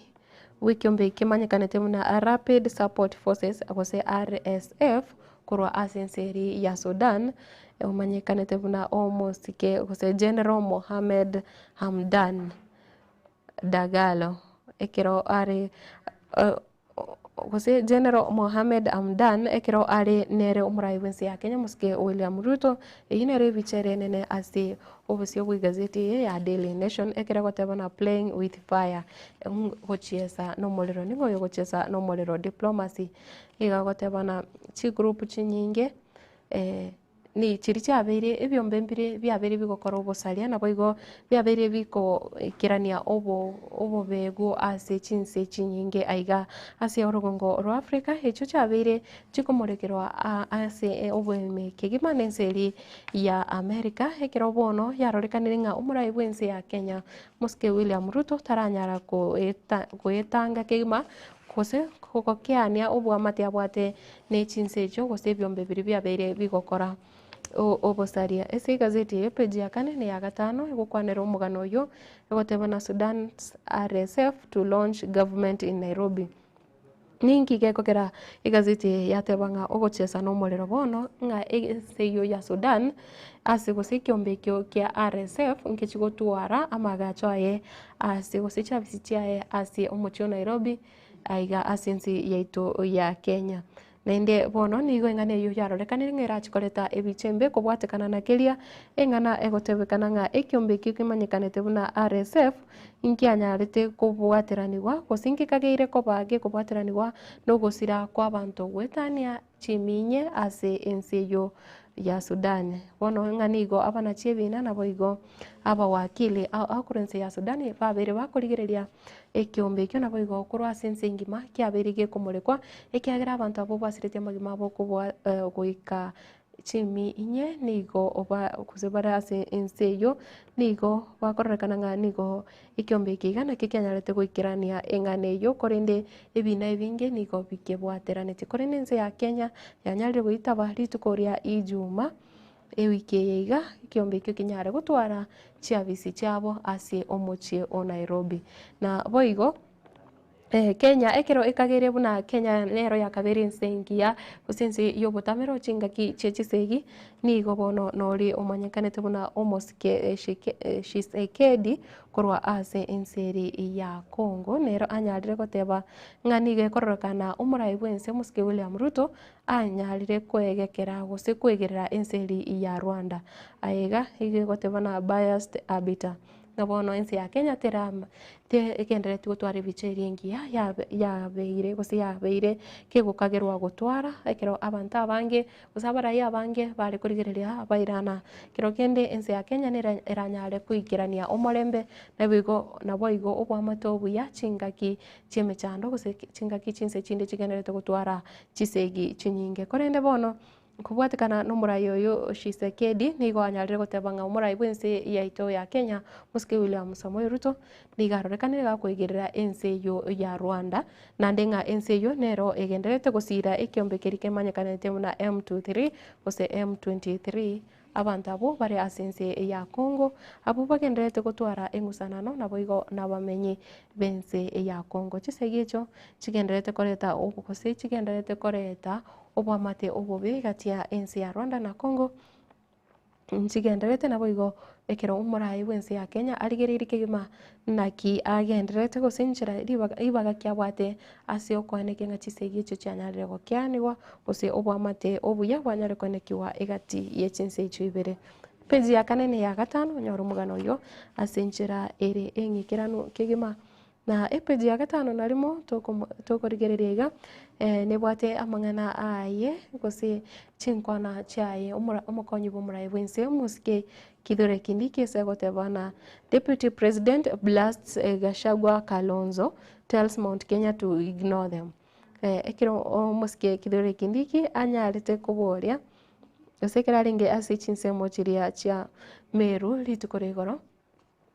bw'ekiombe kemanyekanete buna Rapid Support Forces gose RSF korwa ase ense eria ya Sudan, omanyekanete buna omosike gose General Mohamed Hamdan Dagalo, ekero are gose General Mohamed Hamdan ekero are nere omorai bw'ense ya Kenya omosike William Ruto, eyio nere ebicha ere enene ase obosio bw'egazeti eye ya Daily Nation ekero egoteba buna playing with fire, gochiesa nomorero, nigo oyo ogochiesa nomorero diplomacy. Nigo agoteba ng'a chigroup chinyinge ni chiria chiabeire ebiombe mbire biabeire bigokora obosaria naboigo biabeire bikoikerania obo obobegu ase chinse chinyinge aiga ase orogongo rwa Africa, echio chiabeire chikomorekerwa ase oboime kegima na ense eria ya America, ekero bono yarorekanire ng'a omorai bw'ense ya Kenya Mosike William Ruto taranyara koeta koetanga kegima Gose gokeania oboamate abwate ne chinse echio, gose ebiombe biria biabeire bigokora. Obosaria. Ase egazeti eye epeji ya kane na eya gatano egokwanera omogano oyio egoteba na Sudan's RSF to launch government in Nairobi. Ninki gekogera egazeti eye yateba ng'a ogochesa nomorero bono ng'a ense eyio ya Sudan ase gose ekiombe ekio kia RSF nkechi gotwara amagacho aye ase gose chiafisi chiaye ase omochie o Nairobi aiga ase ense yaito ya Kenya. Naende bono nigo eng'ana eyio yarorekanire ng'a erache koreta ebicha embe kobwatekana na keria eng'ana egotebekana ng'a ekiombe ekio kemanyekanete buna RSF nkianyarete kobwateranigwa gose nkekageire koba gekobwateranigwa nogosira kw'abanto goetania chiminye ase ense eyio ya Sudan. Bono ng'a nigo abanachi ebina naboigo abawakili ao ao korwa ense ya Sudan babeire bakorigereria Ekeombe ekio naboigo korwa ase ense engima kiabeire gekomorekwa, ekiagera abanto abwo basiretie amagima abo kobua goika chimi inye nigo oba gose bare ase ense eyio, nigo bakororekana ng'a nigo ekeombe eke iga nakio kianyarete goikerania eng'ana eyio, korende ebina ebinge nigo bikebwateranetie. Korende ense ya Kenya yanyarire goitaba rituko ria Ijumaa. Ewiki eye iga, ekiombe ekio kenyare gotwara chiafisi chiabo ase omochie o Nairobi. Na boigo Kenya ekero ekageire buna Kenya nero yakabeire ense engiya gose ense y'obotamero chingaki chie chisegi, nigo bono nori omanyekanete buna omosike Tshisekedi korwa ase ense eri ya Congo nero anyarire goteba ng'a nigo ekororekana omorai bwense omosike William Ruto anyarire koegekera gose koegerera ense eri ya Rwanda. Aye iga igo egoteba na biased arbiter. Ng'a bono ense ya Kenya terama te egenderereti gotwara ebicha eria engiya yabe yabeire gose yabeire kegokagerwa gotwara ekero abanto abange gose abarai abange bare korigereria bairana. Kero kende ense ya Kenya nere eranyare koikerania omorembe naboigo naboigo oboamate obuya chingaki chi'emechando gose chingaki chinse chinde chigendererete gotwara chisegi chinyinge. Korende bono, kobwatekana nomorai oyo Tshisekedi nigo anyarire goteba ng'a omorai bw'ense yaito ya Kenya, Mosike William Samoei Ruto, nigo arorekanire gakoigerera ense eyio ya Rwanda, naende ng'a ense eyio nero egendererete gosiira ekiombe keria kemanyekanete buna M23 gose M23 Abanto abwo bare ase ense ya Congo, abwo bagendererete gotwara eng'usanano, naboigo nabamenyi b'ense ya Congo. Chisegi echio chigendererete koreta gose chigendererete koreta oboamate obobe gati ya ense ya Rwanda na Congo, nchigendererete naboigo ekero omoraai bw'ense ya Kenya arigereirie kegima naki agendererete gose enchera ribaga ribaga ki abwate ase okoenekia ng'a chisegi echio chianyarire gokeanigwa gose oboamate obuya bwanyare koenekiwa egati ye chinse echio ibere. Page ya kane na eya gatano onyore omogano oyio ase enchera ere eng'ikeranu kegima. Na epage ya gatano na rimo tokomo tokorigereria iga, nebwate amang'ana aye gose chinkwana chiaye omora omokonyi bw'omoraia bw'ense omosike Kithure Kindiki ase agoteba na Deputy President blasts Gachagua Kalonzo tells Mount Kenya to ignore them. Ekero omosike Kithure Kindiki anyarete koboria gose ekero arenge ase chinsemo chiria chia Meru rituko ria igoro,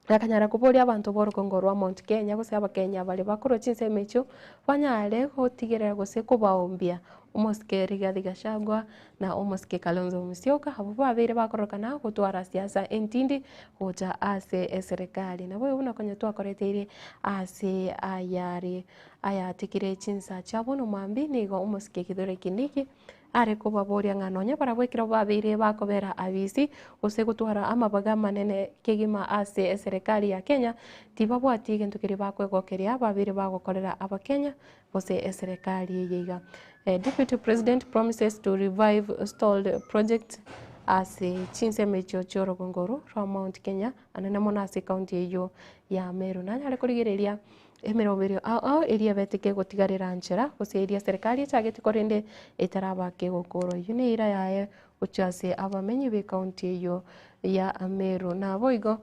Akanyara koboria abanto b'orogongo rwa Mount Kenya gose Abakenya baria bakorwa chinsemo echio banyare gotigerera gose kobaombia omosike Rigathi Gachagua na omosike Kalonzo Musyoka abwo babeire bakorokana gotwara siasa entindi gocha ase eserekari. Naboigo buna konya twakoreteire ase ayare ayatikire chinsa chia bono mambia nigo omosike Kithure Kindiki Are kobaboria ng'a nonya barabwo ekero babeire bakobera abisi, gose gotwara amabaga amanene kegima ase eserekari ya Kenya, tibabwati egento keria bakwegokeria babeire bagokorera abakenya gose eserekari eye iga. Deputy President promises to revive stalled projects ase chinsemo echio chi'orogongo oro rwa Mount Kenya anene mono ase ekaunti eyio ya Meru. Nanyare korigereria Emeroberio ao ao eria ebete kegotigarera nchera, gose eria serikali echagete korende etaraba kegokorwa. Eyio neira yaye gochia ase abamenyi b'ekaunti eyio ya Meru. Naboigo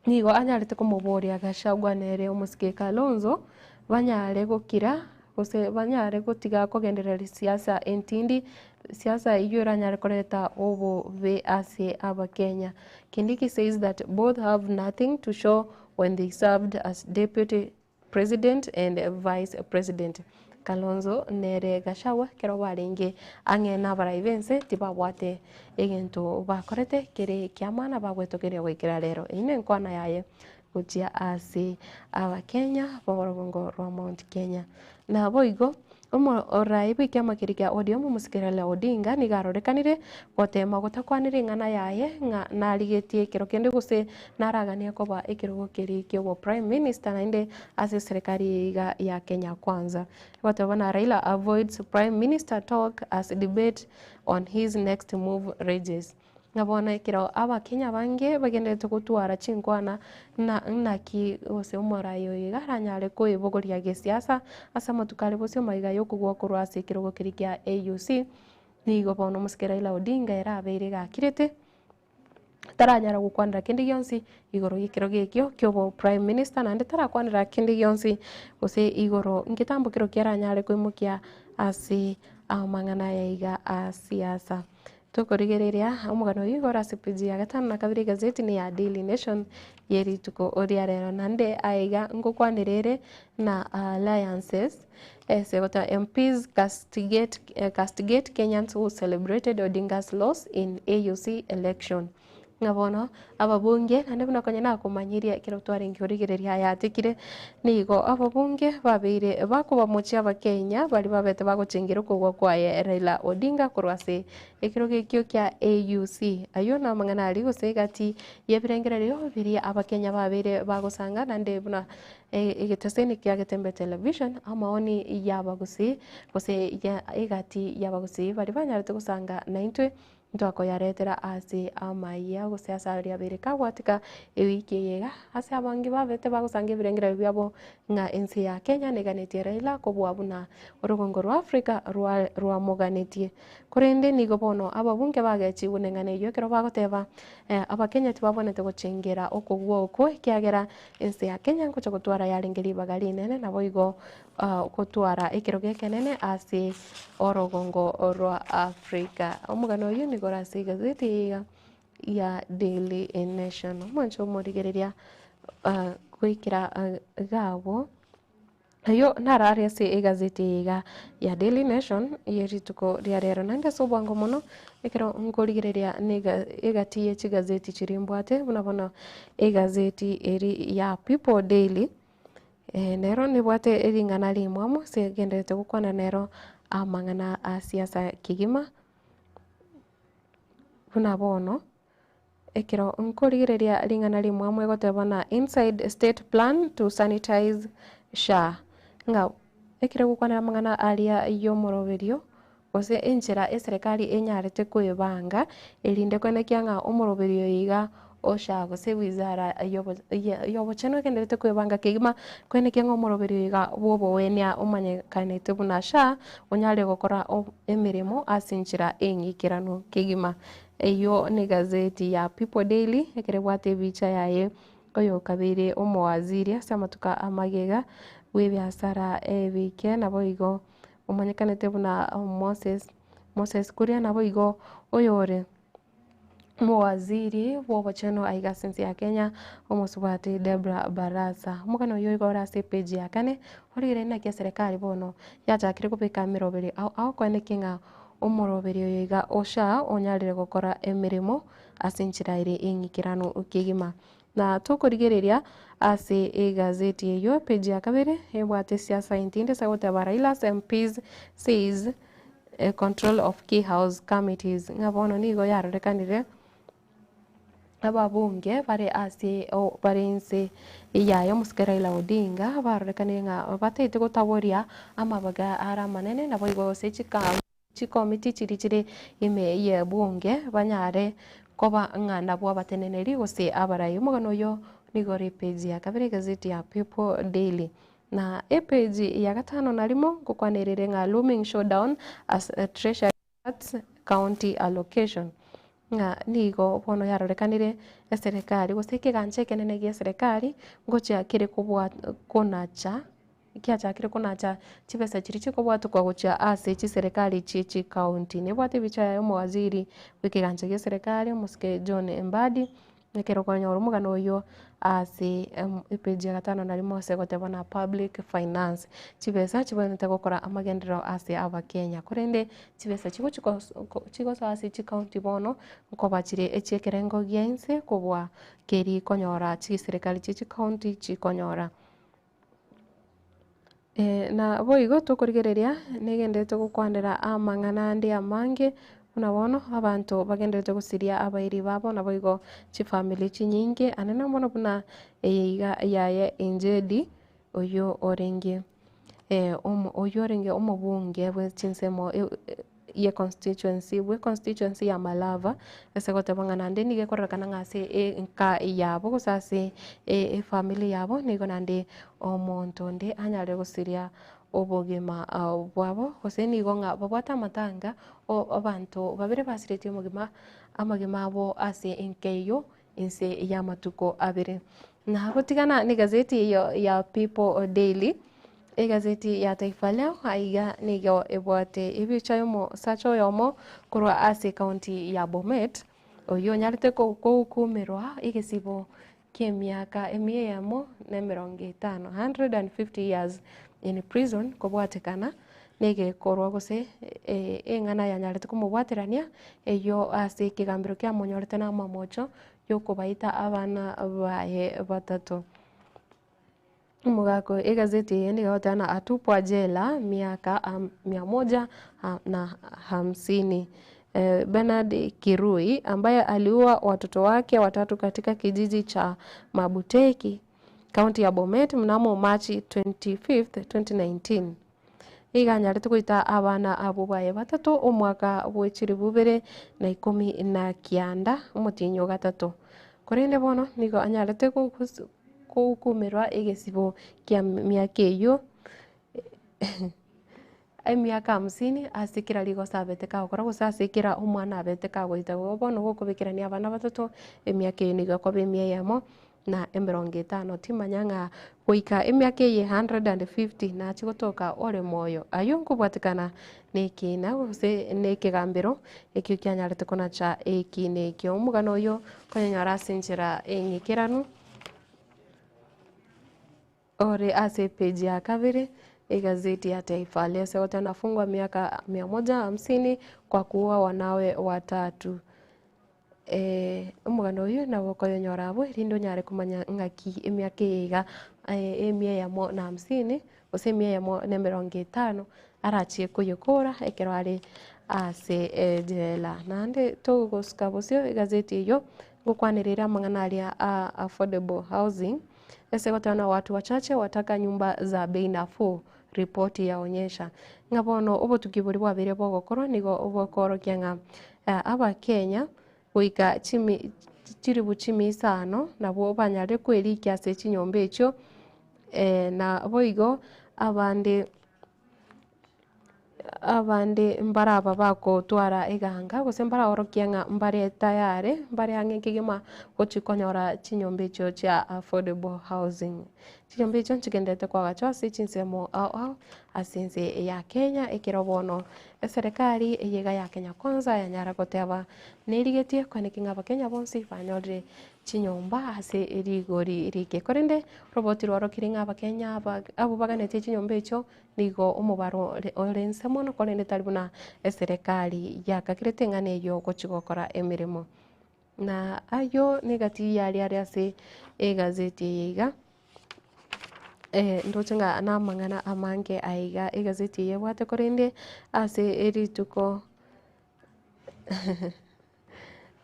nigo anyarete komoboria Gachagua nere omosike Kalonzo banyare gokira gose banyare gotiga kogendereria siasa entindi, siasa eyio eranyare koreta obobe ase abakenya. Kindiki says that both have nothing to show when they served as deputy. President and Vice President Kalonzo nere Gachagua ekero barenge ang'e nabarai b'ense tibabwate egento bakorete kere ekiamana bagwetogeria goikera rero. Eyio nenkwana yaye gochia ase abakenya b'orogongo rwa Mount Kenya. Naboigo omorai bw'ekiama keria kia ODM omosike Raila Odinga nigo arorekanire gotema gotakwana ring'ana yaye ng'a narigetie ekero kende gose naraganie koba ekerogo keria kia obo prime minister naende ase eserekari eye iga ya Kenya Kwanza. Egoteba buna Raila avoids prime minister talk as debate on his next move rages. Na bono ekero Abakenya abange bagendererete gotwara chinkwana ng'a naki gose omorai oyo iga aranyare koebogoria gesiasa ase amatuko are bosio magega yokogwa korwa ase ekerogo keria kia AUC, nigo bono omosike Raila Odinga ere abeire iga akirete, taranyara gokwanera kende gionsi igoro ya ekerogo ekio kia obo prime minister naende tarakwanera kende gionsi gose igoro ngetambo kero ki aranyare koimokia ase amang'ana aya iga a siasa. Tokorigereria omogano oyio igoro ase peji ya gatano na kabere egazeti ne ya Daily Nation ye rituko ria rero. Naende aiga ngokwanera ere na alliances ase goteba MPs castigate, castigate Kenyans who celebrated Odinga's loss in AUC election. Ng'a bono ababunge, naende buna konya nakomanyirie ekero twarenge korigereria aya atekire, nigo ababunge babeire bakobamochia abakenya baria babete bagochengera okogwa kwaye Raila Odinga korwa ase ekerogo ekio kia AUC. Ayio namang'ana aria gose egati y'ebirengererio biria abakenya babeire bagosanga naende buna egeteseni kia Getembe Television amaoni y'abagusii gose ya egati y'abagusii baria banyarete gosanga naintwe Ntwakoyaretera ase amayia gose ase aria abere kagwatika ewiki eye iga, ase abange babete bagosanga ebirengererio biabo ng'a ense ya Kenya neganetie Raila kobua buna orogongo rwa Africa rwa rwamoganetie. Korende nigo bono ababunge bagechigwe neng'ana eyio ekero bagoteba abakenya tibabwenerete gochengera okogwa okwo ekiagera ense ya Kenya ngocha gotwara yarenge ribaga rinene naboigo gotwara ekerogo ekenene ase orogongo rwa Africa. Omogano oyio nigo ore ase egazeti eye iga ya Daily Nation. Omwancho omorigereria goikera iga abwo, ayio naro are ase egazeti eye iga ya Daily Nation ye rituko ria rero. Naende ase obwango mono, ekero nkorigereria niga egati ye chigazeti chiria mbwate, buna bono egazeti eri ya People Daily. Nero nebwate ring'ana rimwamu ase egendererete gokwana nero amang'ana a siasa kegima, buna bono, ekero nkorigereria ring'ana rimwamu egoteba buna inside state plan to sanitize SHA, ng'a ekero egokwanera amang'ana aria ya omoroberio, gose enchera eserekari enyarete koebanga, erinde koenekia ng'a omoroberi oyo iga osha gose wizara y'obochenu egendererete koebanga kegima, koenekia ng'a omoroberi oyo iga bw'obowenia omanyekanete buna SHA, onyare gokora emeremo ase enchera eng'ikeranu kegima. Eyio negazeti ya People Daily, ekero ebwate ebicha yaye oyokabeire omowaziri ase amatuko amagega bw'ebiasara ebike naboigo. Omanyekanete buna Moses, Moses Kuria naboigo oyore omowaziri bw'obochenu aiga ase ense ya Kenya, omosubati Deborah Barasa. Omogano oyio igo ore ase epage ya kane, origereria naki eserekari bono yachakire kobeka emeroberi ao ao koenekia ng'a omoroberi oyo iga o SHA onyarire gokora emeremo ase enchera ere eng'ikeranu kegima. Na tokorigereria ase egazeti eyio epage ya kabere ebwate siasa intinde ase goteba Raila's MPs seize control of key house committees ng'a bono nigo yarorekanire ababunge bare ase bare inse yaye omosike Raila Odinga barorekanire ng'a bataete gotaboria amabaga are amanene naboigo gose chika Chikomiti chiria chire ime y'ebunge banyare koba ng'a nabwo abateneneri gose abarai. Omogano oyo nigo ore epage ya kabere egazeti ya People Daily. Na epage ya gatano na rimo ngokwanerere ng'a looming showdown as Treasury cuts county allocation. Ng'a nigo bono yarorekanire eserekari gose ekegancha ekenene gia eserekari ngochia kere kobwa konacha Kiachakire konacha chibesa chiria chikobwatokwa gochia ase chiserekari chie chikaunti. Nebwate ebicha yaye omowaziri bw'ekegancha gia eserekari omosike John Mbadi. Ekero okonyora omogano oyio ase epeji ya gatano na rimo ase egoteba na public finance, chibesa chibwenerete gokora amagenderero ase abakenya. Korende chibesa chigochi chigosoa ase chikaunti bono, nkoba chire echiekerengo gia inse kobua keri konyora chiserikari chie chikaunti chikonyora. Na boigo tokorigereria negenderete gokwanera amang'ana ande amange, buna bono abanto bagenderete gosiria abairi babo naboigo chifamiri chinyinge anene mono buna eye iga yaye Injedi oywo orenge oywo orenge omobunge bwe chinsemo. ye constituency bwe constituency ya Malava, ase goteba ng'a naende nigo ekororekana ng'a ase enka yabo gose ase efamiri yabo nigo naende omonto onde anyare gosiria obogima bwabo, gose nigo ng'a babwate amatanga o abanto babere basiretie omogima amagima abo ase enka eyio inse y'amatuko abere. Na gotigana na egazeti eyio ya People Daily, egazeti ya Taifa Leo aiga nigo ebwate ebicha y'omosacha oyomo korwa ase ekaunti ya Bomet, oyio onyarete kohukumerwa egesibo ki'emiaka emia eyemo na emerongo etano, 150 years in prison, kobwatekana negekorwa gose eng'ana yanyarete komobwaterania eyio ase ekegambero kiamonyorete namamocho yokobaita abana baye batato. Omogaka oyo egazeti eye nigo egoteba ng'a atupwa jela miaka mia moja na hamsini. Bernard Kirui ambaye aliua watoto wake watatu katika kijiji cha Mabuteki kaunti ya Bomet mnamo Machi 25, 2019. Nigo anyarete goita abana abwo baye batato omwaka bwe chilifu ibere na ikomi na kianda, omotienyi o gatato. Korende bono nigo anyarete kohukumerwa egesibo kia emiaka eyio emiaka hamsini ase kera rigoso abete kagokora gose ase kera omwana abete kagoita. Igo bono gokobekerania abana batato, emiaka eyio nigo ekoba emia eyemo. na emerongo etano, timanya ng'a goika emiaka eye 150 nachie gotoka ore moyo. Ayio nkobwatekana nekiina gose nekegambero ekio kianyarete konacha ekiina ekio. Omogano oyo okonyonyora ase enchera eng'ikeranu ore ase epeji ya kabere egazeti ya Taifa Leo ase egoteba nafungwa miaka mia moja hamsini kwa kuua wanawe watatu. Omogano oyio nabo okoyonyora abwo erinde onyare komanya ng'aki emiaka eye iga emia eyemo na hamsini gose emia eyemo na emerongo etano arachie koyekora ekero are ase ejela. Naende togosuka bosio egazeti eyio ngokwanera ere amang'ana aria a affordable housing ase egoteba ng'a watu wachache wataka nyumba za bei nafuu ripoti yaonyesha. Ng'a bono obotuki boria bwabeire bogokorwa nigo bokoorokia ng'a Abakenya goika chimi chilifu chimia isano nabwo banyarire kwerikia ase chinyomba echio, na boigo abande abande mbaraba bagotwara eganga gose mbaraorokia ng'a mbare tayari mbare ang'e kegima gochia konyora chinyomba echio chia affordable housing. Chinyomba echio nchigendererete koagachwa ase chinsemo ao ao ase ense ya Kenya ekero bono eserekari eye iga ya Kenya Kwanza yanyara goteba nerigetie koeneki ng'a abakenya bonsi banyorire chinyomba ase rigori rike. Korende oroboti rwarokire ng'a abakenya aba abwo baganetie chinyomba echio nigo omobaro ore ore inse mono korende tari buna eserekari yakagerete eng'ana eyio gochia gokora emeremo. Na ayio negati yaria are ase egazeti eye iga, ndoche ng'a namang'ana amange aiga egazeti eye ebwate korende ase rituko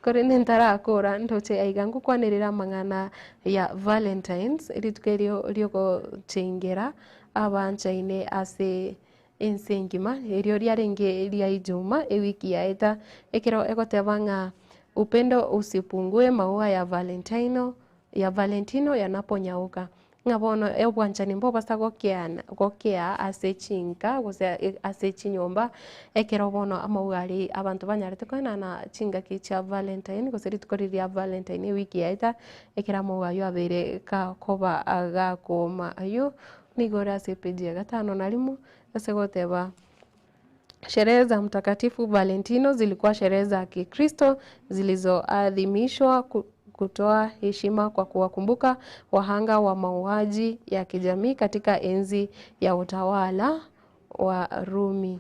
korende ntarakora ndoche aiga ngokwanerera amang'ana ya valentines, rituko erio riogochengera abanchaine ase ense engima, erio riarenge ria Ijumaa ewiki yaeta, ekero egoteba ng'a upendo usipungue maua ya valentino ya valentino yanaponyauka, ng'a bono obwanchani mbobasa gokeana gokea ase chinka gose ase chinyomba, ekero bono amauga aria abanto banyarete koenana chingaki chia valentine gose rituko riria ria valentine ewiki yaeta, ekero amauga aywo abeire gakoba gakooma aywo, nigo ore ase epeji ya gatano na rimo. Ase goteba, Sherehe za Mtakatifu Valentino zilikuwa sherehe za Kikristo zilizoadhimishwa. kutoa heshima kwa kuwakumbuka wahanga wa mauaji ya kijamii katika enzi ya utawala wa Rumi.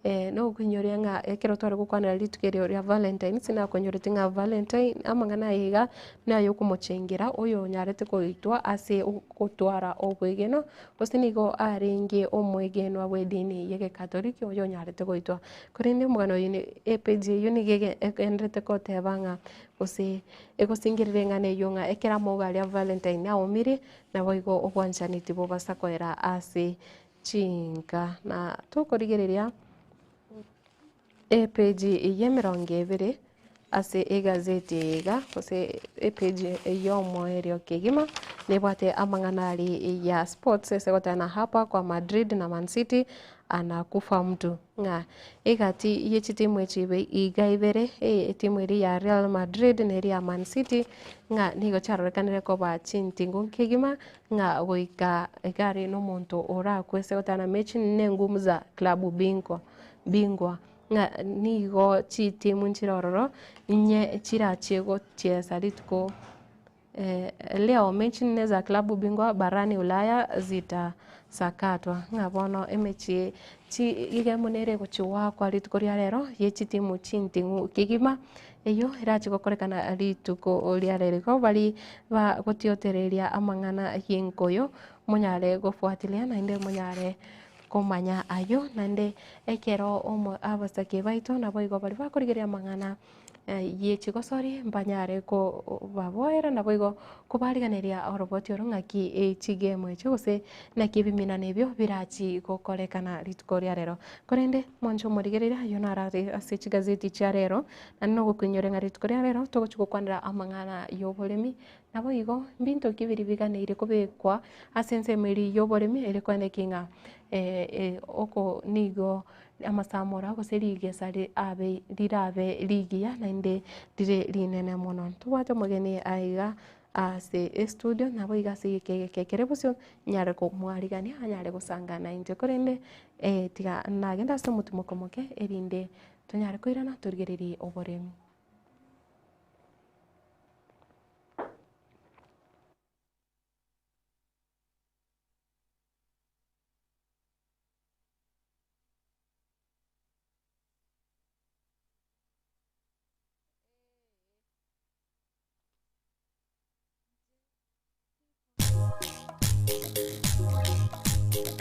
Eh, nogokoinyoria ng'a ekero tware gokwanera rituko erio ria Valentines nakoinyoreti ng'a Valentine amang'ana aya iga naye okomochengera oyo onyarete koitwa ase ogotwara obwegenwa gose nigo arenge omwegenwa bwa edini ya egekatoliki oyo onyarete goitwa. Korende omogano oyo epage eywo nigo ege egenderete koteba ng'a gose egosingerera eng'ana eywo ng'a ekero amauga aria Valentine aomire, naboigo obwanchani tibobasa koera ase chinka. Na tokorigereria epage y'emerongo ebere ase egazeti eye iga, gose epage y'omoerio kegima, nebwate amang'ana aria ya sports ase goteba hapa kwa Madrid na Man City anakufa mtu. Ng'a egati ye chitimu echi iga ibere, etimu eria ya Real Madrid na eria ya Man City, ng'a nigo chiarorekanire koba chintingu kegima, ng'a goika iga are na omonto orakwe ase goteba na mechi nengumu za klabu bingwa bingwa, ng'a nigo chitimu nchire ororo, inye chirachie gochiesa rituko leo mechi nne za klabu bingwa barani Ulaya zitasakatwa, ng'a bono emechie chi egemu nere egochi goakwa rituko ria rero ye chitimu chinting'u kegima, eywo erachi gokorekana rituko ria rero. Igo baria bagotiotereria amang'ana ya enkoyo, monyare gofuatilia naende monyare komanya aywo, naende ekero omo abasake baito naboigo baria bakorigereria amang'ana ye chigosori mbanyare kobaboera naboigo kobariganeria oroboti oro ng'aki echigemu echio gose naki ebiminano ebio birachi gokorekana rituko ria rero. Korende mwanche omorigereria ayio naro are ase chigazeti chia rero, naende nogokoinyora ng'a rituko ria rero togochi gokwanera amang'ana ya oboremi, naboigo mbinto ki biria biganeire kobekwa ase ensemo eria ya oboremi ere koeneki ng'a oko nigo amasamora gose rigesa abe rirabe rigiya naende rire rinene mono. Ntobwate omogeni aiga ase estudio nabo iga ase egeka egeke ekere bosio nyare komwarigania anyare gosanga nainche korende tiga nagende ase omotimoko omoke erinde tonyare koirana torigererie oboremi.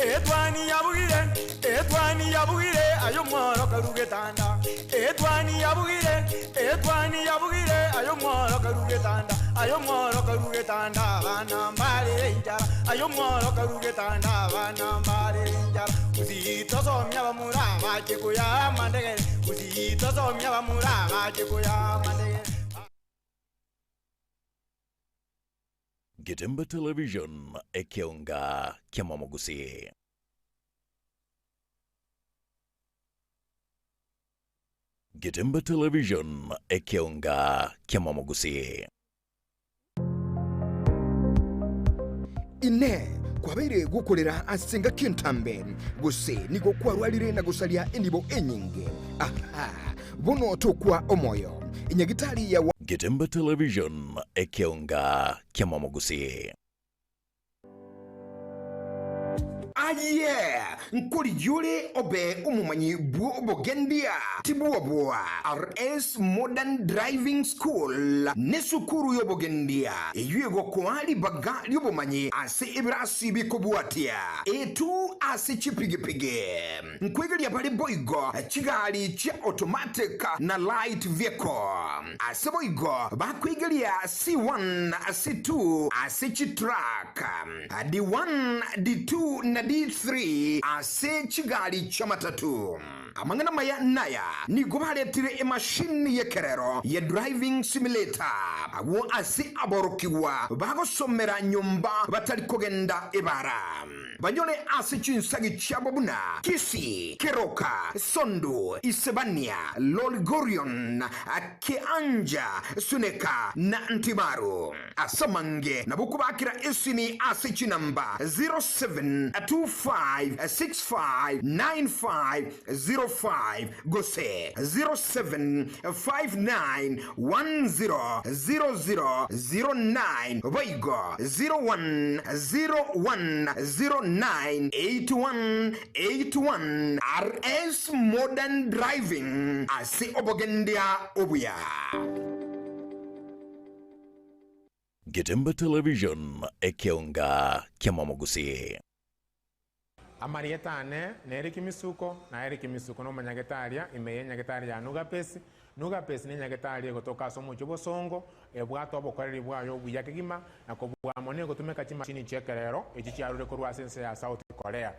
Etwani yabugire, etwani yabugire, aye omworo karu getanda. Etwani yabugire, etwani yabugire, aye omworo karu getanda. Aye omworo karu getanda, abana mbare enchara. Aye omworo karu getanda, abana mbare enchara. Gusii tosomia bamura bache koya amandegere. Gusii tosomia bamura bache koya amandegere. Getemba Television, ekeonga kia Mwamogusi. Getemba Television, ekeonga kia Mwamogusi. Inee! Kwabeire gokorera ase engaki entambe, gose nigo kwarwarire na gosaria enibo enyinge? Aha! Bono tokwa omoyo. Enyagitari ya. Getemba Television, ekeonga kia Mwamogusi. Aye! Nkorigia ore obe omomanyi bw'obogendia, tibwoboa. RS Modern Driving School nesukuru y'obogendia eyio egokoa ribaga ri'obomanyi ase ebirasi bikobwatia etu ase chipigipigi. Nkwegeria bare boigo chigari chia automatic na light vehicle. Ase boigo bakwegeria C1, C2 ase chitruck. D1, D2 na D3 ase chigari chi'amatatu. Amang'ana amaya naya, nigo baretire emashini y'ekerero ye driving simulator agwo ase aborokigwa bagosomera nyomba batari kogenda ebara. Banyore ase chinsagi chiabo buna Kisii, Keroka, Sondu, Isebania, Lolgorion, Kianja, Suneka na Ntimaru. Ase amange nabo okobakera esimi ase chinamba 0725659505. 05 gose 0759100009 boigo 0101098181 RS Modern Driving ase obogendia obuya. Getembe Television, ekeonga kiamamogusii. Amarieta ane nere Kimisuko, na Eric Misuko nomonyagetaria ime y'enyagetari ya Nugapesi. Nugapesi nenyagetari egotoka ase omochie Bosongo, ebwate obokoreri bwaye obuya kegima, na kobua amo negotumeka chimashini chi'ekerero echi chiarure korwa ase ense ya South Korea.